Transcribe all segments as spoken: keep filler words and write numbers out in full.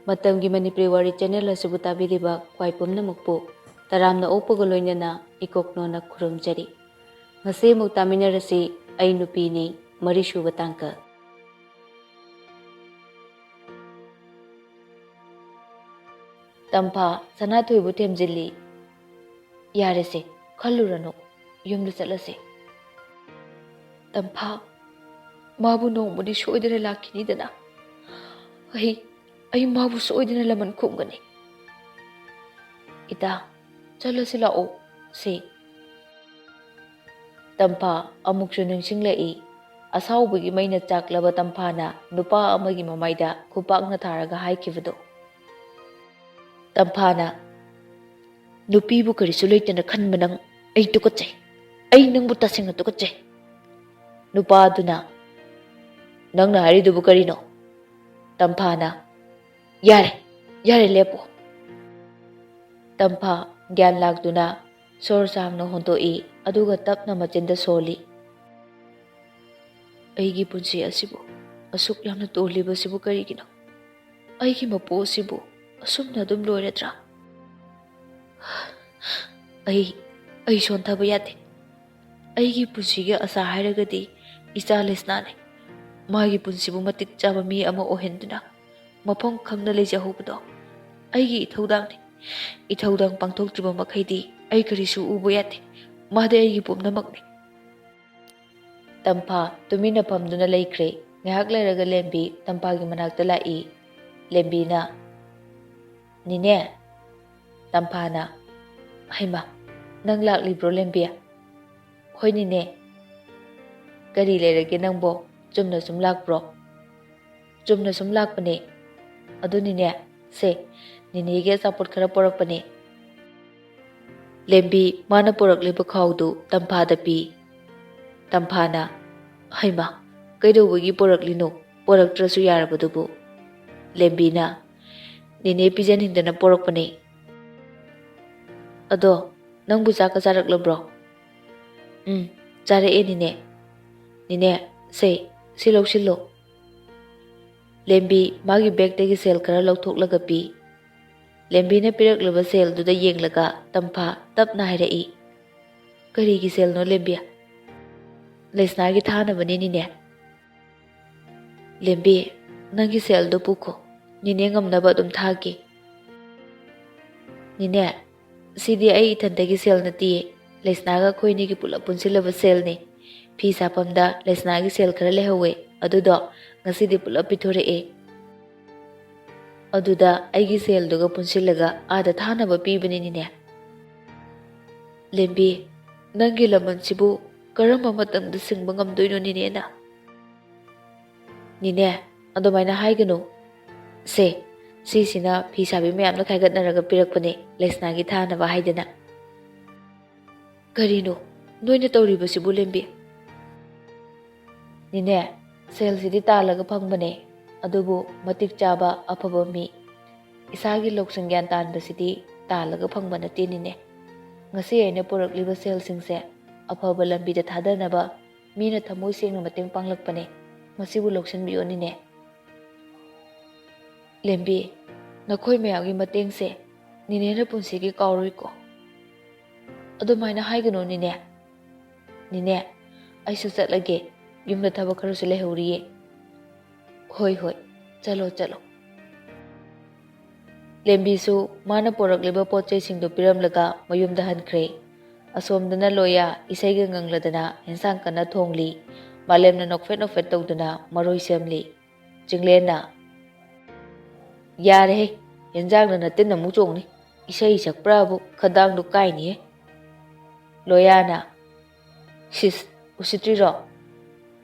ꯃꯇꯝꯒꯤ ꯃꯅꯤꯄꯨꯔꯤ ꯋꯥꯔꯤ ꯆꯦꯅꯦꯜ ꯑꯁꯤꯕꯨ ꯇꯥꯕꯤꯔꯤꯕ ꯈ꯭ꯋꯥꯏ ꯄꯨꯝꯅꯃꯛꯄꯨ ꯇꯔꯥꯝꯅ ꯑꯣꯛꯄꯒ ꯂꯣꯏꯅꯅ ꯏꯀꯣꯛꯅꯣꯅ ꯈꯨꯔꯨꯝꯖꯔꯤ꯫ ꯉꯁꯤ ꯑꯃꯨꯛ ꯇꯥꯃꯤꯟꯅꯔꯁꯤ꯫ ꯑꯩ ꯅꯨꯄꯤꯅꯤ, ꯃꯔꯤꯁꯨꯕ ꯇꯥꯡꯀꯛ꯫ ꯇꯝꯐꯥ ꯁꯅꯥꯊꯣꯏꯕꯨ ꯊꯦꯝꯖꯤꯜꯂꯤ꯫ "ꯌꯥꯔꯦꯁꯦ, ꯈꯜꯂꯨꯔꯅꯨ, ꯌꯨꯝꯗ ꯆꯠꯂꯁꯦ꯫" "ꯇꯝꯐꯥ, ꯃꯥꯕꯨ ꯅꯣꯡꯃꯗꯤ ꯁꯣꯏꯗꯅ ꯂꯥꯛꯈꯤꯅꯤꯗꯅ꯫ ꯑꯩ, ꯑꯩ ꯃꯥꯕꯨ ꯁꯣꯏꯗꯅ ꯂꯃꯟ ꯈꯨꯝꯒꯅꯤ꯫" "ꯏꯇꯥ, ꯆꯠꯂꯁꯤ ꯂꯥꯛꯑꯣ ꯁꯦ꯫" ꯇꯝꯐꯥ ꯑꯃꯨꯛꯁꯨ ꯅꯤꯡꯁꯤꯡꯂꯛꯏ꯫ ꯑꯁꯥꯎꯕꯒꯤ ꯃꯩꯅ ꯆꯥꯛꯂꯕ ꯇꯝꯐꯥꯅ ꯅꯨꯄꯥ ꯑꯃꯒꯤ ꯃꯃꯥꯏꯗ ꯈꯨꯄꯥꯛꯅ ꯊꯥꯔꯒ ꯍꯥꯏꯈꯤꯕꯗꯣ꯫ ꯇꯝꯐꯥꯅ, "ꯅꯨꯄꯤꯕꯨ ꯀꯔꯤꯁꯨ ꯂꯩꯇꯅ ꯈꯟꯕ ꯅꯪ, ꯑꯩ ꯇꯨꯀꯠꯆꯩ꯫ ꯑꯩ ꯅꯪꯕꯨ ꯇꯁꯦꯡꯅ ꯇꯨꯀꯠꯆꯩ꯫" ꯅꯨꯄꯥꯗꯨꯅ, "ꯅꯪꯅ ꯍꯥꯏꯔꯤꯗꯨꯕꯨ ꯀꯔꯤꯅꯣ?" ꯇꯝꯐꯥꯅ, "ꯌꯥꯔꯦ, ꯌꯥꯔꯦ, ꯂꯦꯞꯄꯣ꯫" ꯇꯝꯐꯥ ꯒ꯭ꯌꯥꯟ ꯂꯥꯛꯇꯨꯅ ꯁꯣꯔ ꯁꯥꯡꯅ ꯍꯣꯟꯗꯣꯛꯏ, ꯑꯗꯨꯒ ꯇꯞꯅ ꯃꯆꯤꯟꯗ ꯁꯣꯜꯂꯤ꯫ "ꯑꯩꯒꯤ ꯄꯨꯟꯁꯤ ꯑꯁꯤꯕꯨ ꯑꯁꯨꯛ ꯌꯥꯝꯅ ꯇꯣꯜꯂꯤꯕꯁꯤꯕꯨ ꯀꯔꯤꯒꯤꯅꯣ? ꯑꯩꯒꯤ ꯃꯄꯣ ꯑꯁꯤꯕꯨ ꯑꯁꯨꯝꯅ ꯑꯗꯨꯝ ꯂꯣꯏꯔꯗ꯭ꯔꯥ? ꯑꯩ, ꯑꯩ ꯁꯣꯟꯊꯕ ꯌꯥꯗꯦ꯫ ꯑꯩꯒꯤ ꯄꯨꯟꯁꯤꯒꯤ ꯑꯁꯥ ꯍꯥꯏꯔꯒꯗꯤ ꯏꯆꯥ ꯂꯤꯁꯅꯥꯅꯤ꯫ ꯃꯥꯒꯤ ꯄꯨꯟꯁꯤꯕꯨ ꯃꯇꯤꯛ ꯆꯥꯕ ꯃꯤ ꯑꯃ ꯑꯣꯏꯍꯟꯗꯨꯅ ꯃꯐꯝ ꯈꯪꯅ ꯂꯩꯖꯍꯧꯕꯗꯣ ꯑꯩꯒꯤ ꯏꯊꯧꯗꯥꯡꯅꯤ꯫ ꯏꯊꯧꯗꯥꯡ ꯄꯥꯡꯊꯣꯛꯇ꯭ꯔꯤꯕ ꯃꯈꯩꯗꯤ ꯑꯩ ꯀꯔꯤꯁꯨ ꯎꯕ ꯌꯥꯗꯦ꯫ ꯃꯥꯗꯤ ꯑꯩꯒꯤ ꯄꯨꯝꯅꯃꯛꯅꯤ꯫" ꯇꯝꯐꯥ ꯇꯨꯃꯤꯟꯅ ꯐꯝꯗꯨꯅ ꯂꯩꯈ꯭ꯔꯦ꯫ ꯉꯥꯏꯍꯥꯛ ꯂꯩꯔꯒ ꯂꯦꯝꯕꯤ ꯇꯝꯐꯥꯒꯤ ꯃꯅꯥꯛꯇ ꯂꯥꯛꯏ꯫ ꯂꯦꯝꯕꯤꯅ, "ꯅꯦꯅꯦ꯫" ꯇꯝꯐꯥꯅ, "ꯍꯩꯃꯥ, ꯅꯪ ꯂꯥꯛꯂꯤꯕ꯭ꯔꯣ ꯂꯦꯝꯕꯤ?" "ꯍꯣꯏ ꯅꯦꯅꯦ꯫" "ꯀꯔꯤ ꯂꯩꯔꯒꯦ ꯅꯪꯕꯣ? ꯆꯨꯝꯅ ꯁꯨꯝ ꯂꯥꯛꯄ꯭ꯔꯣ?" "ꯆꯨꯝꯅ ꯁꯨꯝ ꯂꯥꯛꯄꯅꯦ꯫ ꯑꯗꯨꯅꯤꯅꯦ, ꯁꯦ, ꯅꯦꯅꯦꯒꯤ ꯑꯆꯥꯄꯣꯠ ꯈꯔ ꯄꯣꯔꯛꯄꯅꯦ꯫" ꯂꯦꯝꯕꯤ ꯃꯥꯅ ꯄꯣꯔꯛꯂꯤꯕ ꯈꯥꯎꯗꯨ ꯇꯝꯐꯥꯗ ꯄꯤ꯫ ꯇꯝꯐꯥꯅ, "ꯍꯩꯃꯥ, ꯀꯩꯗꯧꯕꯒꯤ ꯄꯣꯔꯛꯂꯤꯅꯣ? ꯄꯣꯔꯛꯇ꯭ꯔꯁꯨ ꯌꯥꯔꯕꯗꯨꯕꯨ꯫" ꯂꯦꯝꯕꯤꯅ, "ꯅꯦꯅꯦ ꯄꯤꯖꯅꯤꯡꯗꯅ ꯄꯣꯔꯛꯄꯅꯦ꯫" "ꯑꯗꯣ, ꯅꯪꯕꯨ ꯆꯥꯛꯀ ꯆꯥꯔꯛꯂꯕ꯭ꯔꯣ?" "ꯎꯝ, ꯆꯥꯔꯛꯑꯦ ꯅꯦꯅꯦ꯫" "ꯅꯦꯅꯦ, ꯁꯦ, ꯁꯤ ꯂꯧꯁꯤꯜꯂꯣ꯫" ꯂꯦꯝꯕꯤ ꯃꯥꯒꯤ ꯕꯦꯒꯇꯒꯤ ꯁꯦꯜ ꯈꯔ ꯂꯧꯊꯣꯛꯂꯒ ꯄꯤ꯫ ꯂꯦꯝꯕꯤꯅ ꯄꯤꯔꯛꯂꯕ ꯁꯦꯜꯗꯨꯗ ꯌꯦꯡꯂꯒ ꯇꯝꯐꯥ ꯇꯞꯅ ꯍꯥꯏꯔꯛꯏ, "ꯀꯔꯤꯒꯤ ꯁꯦꯜꯅꯣ, ꯂꯦꯝꯕꯤ?" "ꯂꯩꯁꯅꯥꯒꯤ ꯊꯥꯅꯕꯅꯤ, ꯅꯤꯅꯦ꯫" "ꯂꯦꯝꯕꯤ, ꯅꯪꯒꯤ ꯁꯦꯜꯗꯣ ꯄꯨꯈꯣ, ꯅꯤꯅꯦ ꯉꯝꯅꯕ ꯑꯗꯨꯝ ꯊꯥꯒꯦ꯫" "ꯅꯤꯅꯦ, ꯁꯤꯗꯤ ꯑꯩ ꯏꯊꯟꯇꯒꯤ ꯁꯦꯜ ꯅꯠꯇꯤꯌꯦ, ꯂꯩꯁꯅꯥꯒ ꯑꯩꯈꯣꯏ ꯑꯅꯤꯒꯤ ꯄꯨꯂꯞ ꯄꯨꯟꯁꯤꯜꯂꯕ ꯁꯦꯜꯅꯤ꯫ ꯐꯤ ꯁꯥꯐꯝꯗ ꯂꯩꯁꯅꯥꯒꯤ ꯁꯦꯜ ꯈꯔ ꯂꯩꯍꯧꯋꯦ, ꯑꯗꯨꯗꯣ ꯉꯁꯤꯗꯤ ꯄꯨꯂꯞ ꯄꯤꯊꯣꯔꯛꯑꯦ꯫ ꯑꯗꯨꯗ ꯑꯩꯒꯤ ꯁꯦꯜꯗꯨꯒ ꯄꯨꯟꯁꯤꯜꯂꯒ ꯑꯥꯗ ꯊꯥꯅꯕ ꯄꯤꯕꯅꯤ, ꯅꯤꯅꯦ꯫" "ꯂꯦꯝꯕꯤ, ꯅꯪꯒꯤ ꯂꯃꯟꯁꯤꯕꯨ ꯀꯔꯝꯕ ꯃꯇꯝꯗ ꯁꯤꯡꯕ ꯉꯝꯗꯣꯏꯅꯣ, ꯅꯤꯅꯦꯅ?" "ꯅꯤꯅꯦ, ꯑꯗꯨꯃꯥꯏꯅ ꯍꯥꯏꯒꯅꯨ꯫ ꯁꯦ, ꯁꯤꯁꯤꯅ ꯐꯤ ꯁꯥꯕꯤ ꯃꯌꯥꯝꯅ ꯈꯥꯏꯒꯠꯅꯔꯒ ꯄꯤꯔꯛꯄꯅꯦ, ꯂꯩꯁꯅꯥꯒꯤ ꯊꯥꯅꯕ ꯍꯥꯏꯗꯅ꯫" "ꯀꯔꯤꯅꯣ ꯅꯣꯏꯅ ꯇꯧꯔꯤꯕꯁꯤꯕꯨ, ꯂꯦꯝꯕꯤ?" "ꯅꯤꯅꯦ, ꯁꯦꯜꯁꯤꯗꯤ ꯇꯥꯜꯂꯒ ꯐꯪꯕꯅꯦ, ꯑꯗꯨꯕꯨ ꯃꯇꯤꯛ ꯆꯥꯕ ꯑꯐꯕ ꯃꯤ, ꯏꯁꯥꯒꯤ ꯂꯧꯁꯤꯡ ꯒ꯭ꯌꯥꯟ ꯇꯥꯟꯕꯁꯤꯗꯤ ꯇꯥꯜꯂꯒ ꯐꯪꯕ ꯅꯠꯇꯦ, ꯅꯤꯅꯦ꯫ ꯉꯁꯤ ꯑꯩꯅ ꯄꯨꯔꯛꯂꯤꯕ ꯁꯦꯜꯁꯤꯡꯁꯦ ꯑꯐꯕ ꯂꯝꯕꯤꯗ ꯊꯥꯗꯅꯕ ꯃꯤꯅ ꯊꯃꯣꯏ ꯁꯦꯡꯅ ꯃꯇꯦꯡ ꯄꯥꯡꯂꯛꯄꯅꯦ꯫ ꯃꯁꯤꯕꯨ ꯂꯧꯁꯤꯟꯕꯤꯌꯣ, ꯅꯤꯅꯦ꯫" "ꯂꯦꯝꯕꯤ, ꯅꯈꯣꯏ ꯃꯌꯥꯝꯒꯤ ꯃꯇꯦꯡꯁꯦ ꯅꯤꯅꯦꯅ ꯄꯨꯟꯁꯤꯒꯤ ꯀꯥꯎꯔꯣꯏꯀꯣ꯫" "ꯑꯗꯨꯃꯥꯏꯅ ꯍꯥꯏꯒꯅꯨ, ꯅꯤꯅꯦ꯫" "ꯅꯤꯅꯦ, ꯑꯩꯁꯨ ꯆꯠꯂꯒꯦ, ꯌꯨꯝꯗ ꯊꯕꯛ ꯈꯔꯁꯨ ꯂꯩꯍꯧꯔꯤꯌꯦ꯫" "ꯍꯣꯏ, ꯍꯣꯏ, ꯆꯠꯂꯣ, ꯆꯠꯂꯣ꯫" ꯂꯦꯝꯕꯤꯁꯨ ꯃꯥꯅ ꯄꯨꯔꯛꯂꯤꯕ ꯄꯣꯠ ꯆꯩꯁꯤꯡꯗꯨ ꯄꯤꯔꯝꯂꯒ ꯃꯌꯨꯝꯗ ꯍꯟꯈ꯭ꯔꯦ꯫ ꯑꯁꯣꯝꯗꯅ ꯂꯣꯌꯥ ꯏꯁꯩꯒ ꯉꯪꯂꯗꯅ ꯍꯦꯟꯁꯥꯡ ꯀꯟꯅ ꯊꯣꯡꯂꯤ꯫ ꯃꯥꯂꯦꯝꯅ ꯅꯣꯛꯐꯦꯠ ꯅꯣꯛꯐꯦꯠ ꯇꯧꯗꯨꯅ ꯃꯔꯣꯏ ꯁꯦꯝꯂꯤ꯫ ꯆꯤꯡꯂꯦꯟꯅ, "ꯌꯥꯔꯦꯍꯦ, ꯍꯦꯟꯖꯥꯡꯅ ꯅꯇꯤꯟ ꯑꯃꯨꯛ ꯆꯣꯡꯅꯤ, ꯏꯁꯩ ꯁꯛꯄ꯭ꯔꯥꯕꯨ ꯈꯗꯥꯡꯗꯨ ꯀꯥꯏꯅꯤꯍꯦ꯫" ꯂꯣꯌꯥꯅ, "ꯁꯤꯁ, ꯎꯁꯤꯠꯇ꯭ꯔꯤꯔꯣ?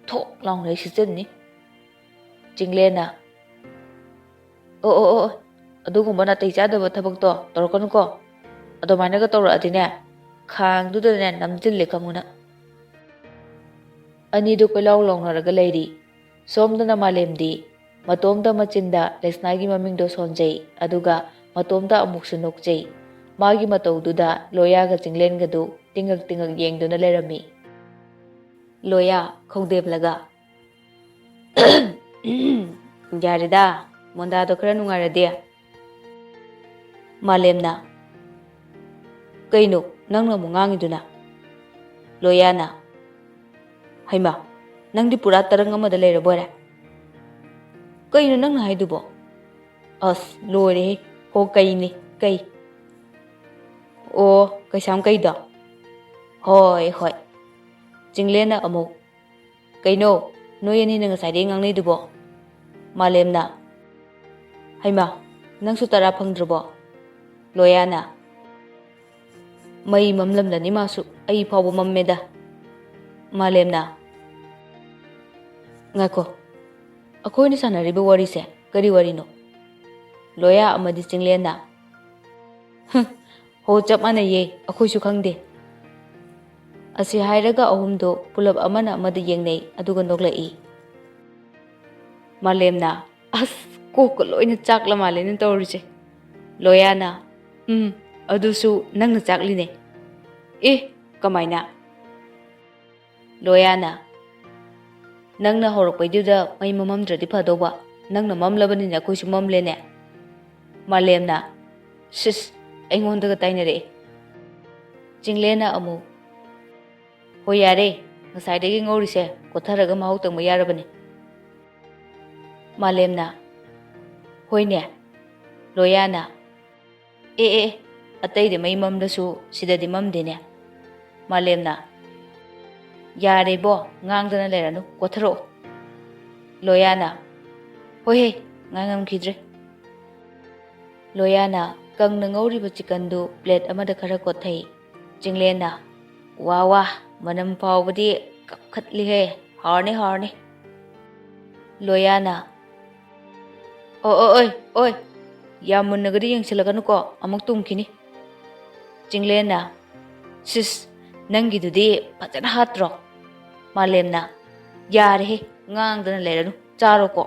ꯊꯣꯛ ꯂꯥꯎꯅ ꯑꯩ ꯁꯤꯠꯆꯟꯅꯤ꯫" ꯆꯤꯡꯂꯦꯟꯅ, "ꯑꯣ, ꯑꯣ, ꯑꯣ, ꯑꯣ, ꯑꯗꯨꯒꯨꯝꯕ ꯅꯥꯇꯩ ꯆꯥꯗꯕ ꯊꯕꯛꯇꯣ ꯇꯧꯔꯛꯀꯅꯨꯀꯣ꯫ ꯑꯗꯨꯃꯥꯏꯅꯒ ꯇꯧꯔꯛꯑꯗꯤꯅꯦ, ꯈꯥꯡꯗꯨꯗꯅꯦ ꯅꯝꯁꯤꯜꯂꯦ ꯈꯪꯉꯨ ꯅꯪ꯫" ꯑꯅꯤꯗꯨ ꯀꯣꯏꯂꯥꯎ ꯂꯥꯎꯅꯔꯒ ꯂꯩꯔꯤ꯫ ꯁꯣꯝꯗꯅ ꯃꯥꯂꯦꯝꯗꯤ ꯃꯇꯣꯝꯇ ꯃꯆꯤꯟꯗ ꯂꯩꯁꯅꯥꯒꯤ ꯃꯃꯤꯡꯗꯣ ꯁꯣꯟꯖꯩ, ꯑꯗꯨꯒ ꯃꯇꯣꯝꯇ ꯑꯃꯨꯛꯁꯨ ꯅꯣꯛꯆꯩ꯫ ꯃꯥꯒꯤ ꯃꯇꯧꯗꯨꯗ ꯂꯣꯌꯥꯒ ꯆꯤꯡꯂꯦꯟꯒꯗꯨ ꯇꯤꯡꯉꯛ ꯇꯤꯡꯉꯛ ꯌꯦꯡꯗꯨꯅ ꯂꯩꯔꯝꯃꯤ꯫ ꯂꯣꯌꯥ ꯈꯧꯗꯦꯝꯂꯒ, "ꯌꯥꯔꯦꯗ, ꯃꯣꯟꯗꯥꯗꯣ ꯈꯔ ꯅꯨꯡꯉꯥꯏꯔꯗꯤ"꯫ ꯃꯥꯂꯦꯝꯅ, "ꯀꯩꯅꯣ ꯅꯪꯅ ꯑꯃꯨꯛ ꯉꯥꯡꯉꯤꯗꯨꯅ?" ꯂꯣꯌꯥꯅ, "ꯍꯩꯃꯥ, ꯅꯪꯗꯤ ꯄꯨꯔꯥ ꯇꯔꯪ ꯑꯃꯗ ꯂꯩꯔꯕꯣꯏꯔꯦ꯫ ꯀꯩꯅꯣ ꯅꯪꯅ ꯍꯥꯏꯗꯨꯕꯣ? ꯑꯁ, ꯂꯣꯏꯔꯦꯍꯦ꯫ ꯍꯣ, ꯀꯩꯅꯦ, ꯀꯩ? ꯑꯣ, ꯀꯩꯁꯥꯝ ꯀꯩꯗꯣ? ꯍꯣꯏ, ꯍꯣꯏ"꯫ ꯆꯤꯡꯂꯦꯟꯅ ꯑꯃꯨꯛ, "ꯀꯩꯅꯣ, ꯅꯣꯏ ꯑꯅꯤꯅ ꯉꯁꯥꯏꯗꯒꯤ ꯉꯥꯡꯅꯩꯗꯨꯕꯣ?" ꯃꯥꯂꯦꯝꯅ, "ꯍꯩꯃꯥ, ꯅꯪꯁꯨ ꯇꯔꯥ ꯐꯪꯗ꯭ꯔꯕꯣ?" ꯂꯣꯌꯥꯅ, "ꯃꯩ ꯃꯝꯂꯝꯂꯅꯤ ꯃꯥꯁꯨ, ꯑꯩ ꯐꯥꯎꯕ ꯃꯝꯃꯦꯗ"꯫ ꯃꯥꯂꯦꯝꯅ, "ꯉꯥꯏꯈꯣ, ꯑꯩꯈꯣꯏꯅ ꯁꯥꯟꯅꯔꯤꯕ ꯋꯥꯔꯤꯁꯦ ꯀꯔꯤ ꯋꯥꯔꯤꯅꯣ?" ꯂꯣꯌꯥ ꯑꯃꯗꯤ ꯆꯤꯡꯂꯦꯟꯅ, "ꯍꯨꯝ, ꯍꯣ, ꯆꯞ ꯃꯥꯟꯅꯩꯌꯦ, ꯑꯩꯈꯣꯏꯁꯨ ꯈꯪꯗꯦ"꯫ ꯑꯁꯤ ꯍꯥꯏꯔꯒ ꯑꯍꯨꯝꯗꯣ ꯄꯨꯂꯞ ꯑꯃꯅ ꯑꯃꯗ ꯌꯦꯡꯅꯩ, ꯑꯗꯨꯒ ꯅꯣꯛꯂꯛꯏ꯫ ꯃꯥꯂꯦꯝꯅ, "ꯑꯁ, ꯀꯣꯛꯀ ꯂꯣꯏꯅ ꯆꯥꯛꯂ ꯃꯥꯜꯂꯦꯅ ꯇꯧꯔꯤꯁꯦ"꯫ ꯂꯣꯌꯥꯅ, "ꯎꯝ, ꯑꯗꯨꯁꯨ ꯅꯪꯅ ꯆꯥꯛꯂꯤꯅꯦ"꯫ "ꯑꯦ, ꯀꯃꯥꯏꯅ?" ꯂꯣꯌꯥꯅ, "ꯅꯪꯅ ꯍꯧꯔꯛꯄꯩꯗꯨꯗ ꯃꯩ ꯃꯝꯃꯝꯗ꯭ꯔꯗꯤ ꯐꯗꯧꯕ, ꯅꯪꯅ ꯃꯝꯂꯕꯅꯤꯅ ꯑꯩꯈꯣꯏꯁꯨ ꯃꯝꯂꯦꯅꯦ"꯫ ꯃꯥꯂꯦꯝꯅ, "ꯁꯤꯁ, ꯑꯩꯉꯣꯟꯗꯒ ꯇꯥꯏꯅꯔꯛꯑꯦ"꯫ ꯆꯤꯡꯂꯦꯟꯅ ꯑꯃꯨꯛ, "ꯍꯣꯏ, ꯌꯥꯔꯦ, ꯉꯁꯥꯏꯗꯒꯤ ꯉꯧꯔꯤꯁꯦ ꯀꯣꯠꯊꯔꯒ ꯃꯍꯥꯎ ꯇꯪꯕ ꯌꯥꯔꯕꯅꯤ"꯫ ꯃꯥꯂꯦꯝꯅ, "ꯍꯣꯏꯅꯦ"꯫ ꯂꯣꯌꯥꯅ, "ꯑꯦ, ꯑꯦ, ꯑꯦ, ꯑꯇꯩꯗꯤ ꯃꯩ ꯃꯝꯂꯁꯨ ꯁꯤꯗꯗꯤ ꯃꯝꯗꯦꯅꯦ"꯫ ꯃꯥꯂꯦꯝꯅ, "ꯌꯥꯔꯦꯕꯣ, ꯉꯥꯡꯗꯅ ꯂꯩꯔꯅꯨ, ꯀꯣꯠꯊꯔꯛꯑꯣ"꯫ ꯂꯣꯌꯥꯅ, "ꯍꯣꯏꯍꯦ, ꯉꯥꯏꯉꯝꯈꯤꯗ꯭ꯔꯦ"꯫ ꯂꯣꯌꯥꯅ ꯀꯪꯅ ꯉꯧꯔꯤꯕ ꯆꯤꯀꯟꯗꯨ ꯄ꯭ꯂꯦꯠ ꯑꯃꯗ ꯈꯔ ꯀꯣꯠꯊꯩ꯫ ꯆꯤꯡꯂꯦꯟꯅ, "ꯋꯥ ꯋꯥ, ꯃꯅꯝ ꯐꯥꯎꯕꯗꯤ ꯀꯥꯞꯈꯠꯂꯤꯍꯦ, ꯍꯥꯎꯔꯅꯤ, ꯍꯥꯎꯔꯅꯤ"꯫ ꯂꯣꯌꯥꯅ, "ꯑꯣ, ꯑꯣ, ꯑꯣꯏ, ꯑꯣꯏ, ꯌꯥꯝ ꯃꯨꯟꯅꯒꯗꯤ ꯌꯦꯡꯁꯤꯜꯂꯛꯀꯅꯨꯀꯣ, ꯑꯃꯨꯛ ꯇꯨꯝꯈꯤꯅꯤ"꯫ ꯆꯤꯡꯂꯦꯟꯅ, "ꯁꯤꯁ, ꯅꯪꯒꯤꯗꯨꯗꯤ ꯐꯖꯅ ꯍꯥꯠꯇ꯭ꯔꯣ"꯫ ꯃꯥꯂꯦꯝꯅ, "ꯌꯥꯔꯦꯍꯦ, ꯉꯥꯡꯗꯅ ꯂꯩꯔꯅꯨ, ꯆꯥꯔꯣꯀꯣ"꯫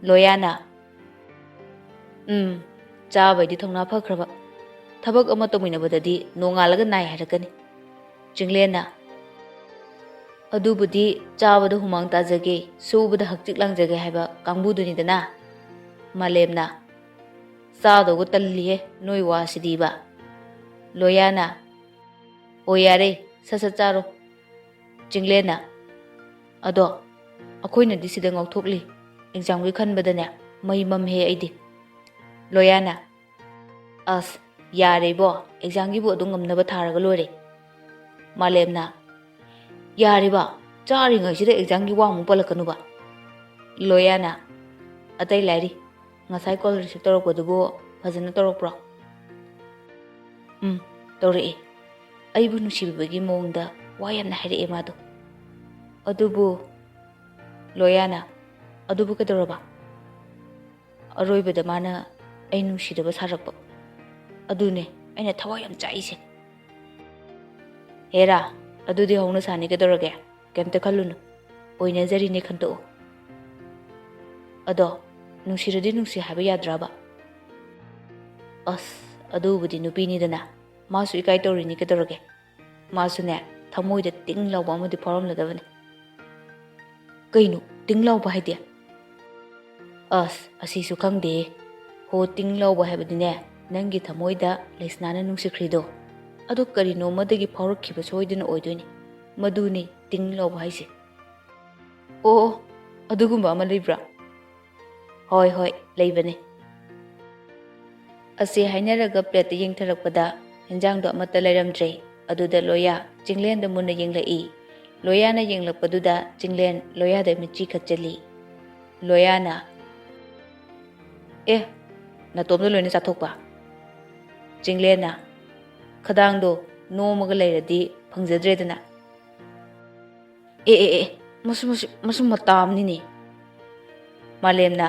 ꯂꯣꯌꯥꯅ, "ꯎꯝ, ꯆꯥꯕꯩꯗꯤ ꯊꯧꯅꯥ ꯐꯈ꯭ꯔꯕ, ꯊꯕꯛ ꯑꯃ ꯇꯧꯃꯤꯟꯅꯕꯗꯗꯤ ꯅꯣꯡꯉꯥꯜꯂꯒ ꯅꯥꯏ ꯍꯥꯏꯔꯛꯀꯅꯤ"꯫ ꯆꯤꯡꯂꯦꯟꯅ, ꯑꯗꯨꯕꯨꯗꯤ ꯆꯥꯕꯗ ꯍꯨꯃꯥꯡ ꯇꯥꯖꯒꯦ, ꯁꯨꯕꯗ ꯍꯛꯆꯤꯛ ꯂꯥꯡꯖꯒꯦ ꯍꯥꯏꯕ ꯀꯥꯡꯕꯨꯗꯨꯅꯤꯗꯅ꯫ ꯃꯥꯂꯦꯝꯅ, "ꯆꯥꯗꯧꯒ ꯇꯜꯂꯤꯍꯦ ꯅꯣꯏ ꯋꯥꯁꯤꯗꯤꯕ"꯫ ꯂꯣꯌꯥꯅ, "ꯑꯣ ꯌꯥꯔꯦ, ꯁꯠ ꯁꯠ ꯆꯥꯔꯣ"꯫ ꯆꯤꯡꯂꯦꯟꯅ, "ꯑꯗꯣ ꯑꯩꯈꯣꯏꯅꯗꯤ ꯁꯤꯗ ꯉꯥꯎꯊꯣꯛꯂꯤ, ꯑꯦꯛꯖꯥꯝꯒꯤ ꯈꯟꯕꯗꯅꯦ ꯃꯩ ꯃꯝꯍꯦ ꯑꯩꯗꯤ"꯫ ꯂꯣꯌꯥꯅ, "ꯑꯁ, ꯌꯥꯔꯦ ꯏꯕꯣ, ꯑꯦꯛꯖꯥꯝꯒꯤꯕꯨ ꯑꯗꯨꯝ ꯉꯝꯅꯕ ꯊꯥꯔꯒ ꯂꯣꯏꯔꯦ"꯫ ꯃꯥꯂꯦꯝꯅ, "ꯌꯥꯔꯤꯕ, ꯆꯥꯔꯤꯉꯩꯁꯤꯗ ꯑꯦꯛꯖꯥꯝꯒꯤ ꯋꯥ ꯑꯃꯨꯛ ꯄꯜꯂꯛꯀꯅꯨꯕ"꯫ ꯂꯣꯌꯥꯅ, "ꯑꯇꯩ ꯂꯥꯏꯔꯤ, ꯉꯁꯥꯏ ꯀꯣꯜ ꯔꯤꯁꯤꯞ ꯇꯧꯔꯛꯄꯗꯨꯕꯨ ꯐꯖꯅ ꯇꯧꯔꯛꯄ꯭ꯔꯣ?" "ꯎꯝ, ꯇꯧꯔꯛꯑꯦ꯫ ꯑꯩꯕꯨ ꯅꯨꯡꯁꯤꯕꯤꯕꯒꯤ ꯃꯑꯣꯡꯗ ꯋꯥ ꯌꯥꯝꯅ ꯍꯥꯏꯔꯛꯑꯦ ꯃꯥꯗꯣ"꯫ "ꯑꯗꯨꯕꯨ"꯫ ꯂꯣꯌꯥꯅ, "ꯑꯗꯨꯕꯨ ꯀꯩꯗꯧꯔꯕ?" "ꯑꯔꯣꯏꯕꯗ ꯃꯥꯅ ꯑꯩ ꯅꯨꯡꯁꯤꯗꯕ ꯁꯥꯔꯛꯄ꯫ ꯑꯗꯨꯅꯦ ꯑꯩꯅ ꯊꯋꯥꯏ ꯌꯥꯝ ꯆꯥꯛꯏꯁꯦ"꯫ "ꯍꯦꯔꯥ, ꯑꯗꯨꯗꯤ ꯍꯧꯅ ꯁꯥꯅꯤ ꯀꯩꯗꯧꯔꯒꯦ? ꯀꯩꯝꯇ ꯈꯜꯂꯨꯅꯨ꯫ ꯑꯣꯏꯅꯖꯔꯤꯅꯦ ꯈꯟꯇꯣꯛꯑꯣ"꯫ "ꯑꯗꯣ ꯅꯨꯡꯁꯤꯔꯗꯤ ꯅꯨꯡꯁꯤ ꯍꯥꯏꯕ ꯌꯥꯗ꯭ꯔꯕ?" "ꯑꯁ, ꯑꯗꯨꯕꯨꯗꯤ ꯅꯨꯄꯤꯅꯤꯗꯅ, ꯃꯥꯁꯨ ꯏꯀꯥꯏ ꯇꯧꯔꯤꯅꯤ ꯀꯩꯗꯧꯔꯒꯦ? ꯃꯥꯁꯨꯅꯦ, ꯊꯃꯣꯏꯗ ꯇꯤꯡ ꯂꯥꯎꯕ ꯑꯃꯗꯤ ꯐꯥꯎꯔꯝꯂꯗꯕꯅꯤ"꯫ "ꯀꯩꯅꯣ ꯇꯤꯡ ꯂꯥꯎꯕ ꯍꯥꯏꯗꯤ?" "ꯑꯁ, ꯑꯁꯤꯁꯨ ꯈꯪꯗꯦ꯫ ꯍꯣ, ꯇꯤꯡ ꯂꯥꯎꯕ ꯍꯥꯏꯕꯗꯤꯅꯦ, ꯅꯪꯒꯤ ꯊꯃꯣꯏꯗ ꯂꯩꯁꯅꯥꯅ ꯅꯨꯡꯁꯤꯈ꯭ꯔꯤꯗꯣ, ꯑꯗꯨ ꯀꯔꯤꯅꯣ ꯑꯃꯗꯒꯤ ꯐꯥꯎꯔꯛꯈꯤꯕ ꯁꯣꯏꯗꯅ ꯑꯣꯏꯗꯣꯏꯅꯤ꯫ ꯃꯗꯨꯅꯤ ꯇꯤꯡ ꯂꯥꯎꯕ ꯍꯥꯏꯁꯦ"꯫ "ꯑꯣ, ꯑꯣ, ꯑꯗꯨꯒꯨꯝꯕ ꯑꯃ ꯂꯩꯕ꯭ꯔꯥ?" "ꯍꯣꯏ, ꯍꯣꯏ, ꯂꯩꯕꯅꯦ"꯫ ꯑꯁꯤ ꯍꯥꯏꯅꯔꯒ ꯄ꯭ꯂꯦꯠꯇ ꯌꯦꯡꯊꯔꯛꯄꯗ ꯍꯦꯟꯖꯥꯡꯗꯣ ꯑꯃꯠꯇ ꯂꯩꯔꯝꯗ꯭ꯔꯦ꯫ ꯑꯗꯨꯗ ꯂꯣꯌꯥ ꯆꯤꯡꯂꯦꯟꯗ ꯃꯨꯟꯅ ꯌꯦꯡꯂꯛꯏ꯫ ꯂꯣꯌꯥꯅ ꯌꯦꯡꯂꯛꯄꯗꯨꯗ ꯆꯤꯡꯂꯦꯟ ꯂꯣꯌꯥꯗ ꯃꯤꯠꯆꯤ ꯈꯠꯆꯜꯂꯤ꯫ ꯂꯣꯌꯥꯅ, "ꯑꯦ, ꯅꯇꯣꯝꯗ ꯂꯣꯏꯅ ꯆꯥꯊꯣꯛꯄ?" ꯆꯤꯡꯂꯦꯟꯅ, "ꯈꯗꯥꯡꯗꯣ ꯅꯣꯝꯃꯒ ꯂꯩꯔꯗꯤ ꯐꯪꯖꯗ꯭ꯔꯦꯗꯅ"꯫ "ꯑꯦ, ꯑꯦ, ꯑꯦ, ꯃꯁꯨ, ꯃꯁꯨ, ꯃꯁꯨ ꯃꯇꯥ ꯑꯃꯅꯤꯅꯦ"꯫ ꯃꯥꯂꯦꯝꯅ,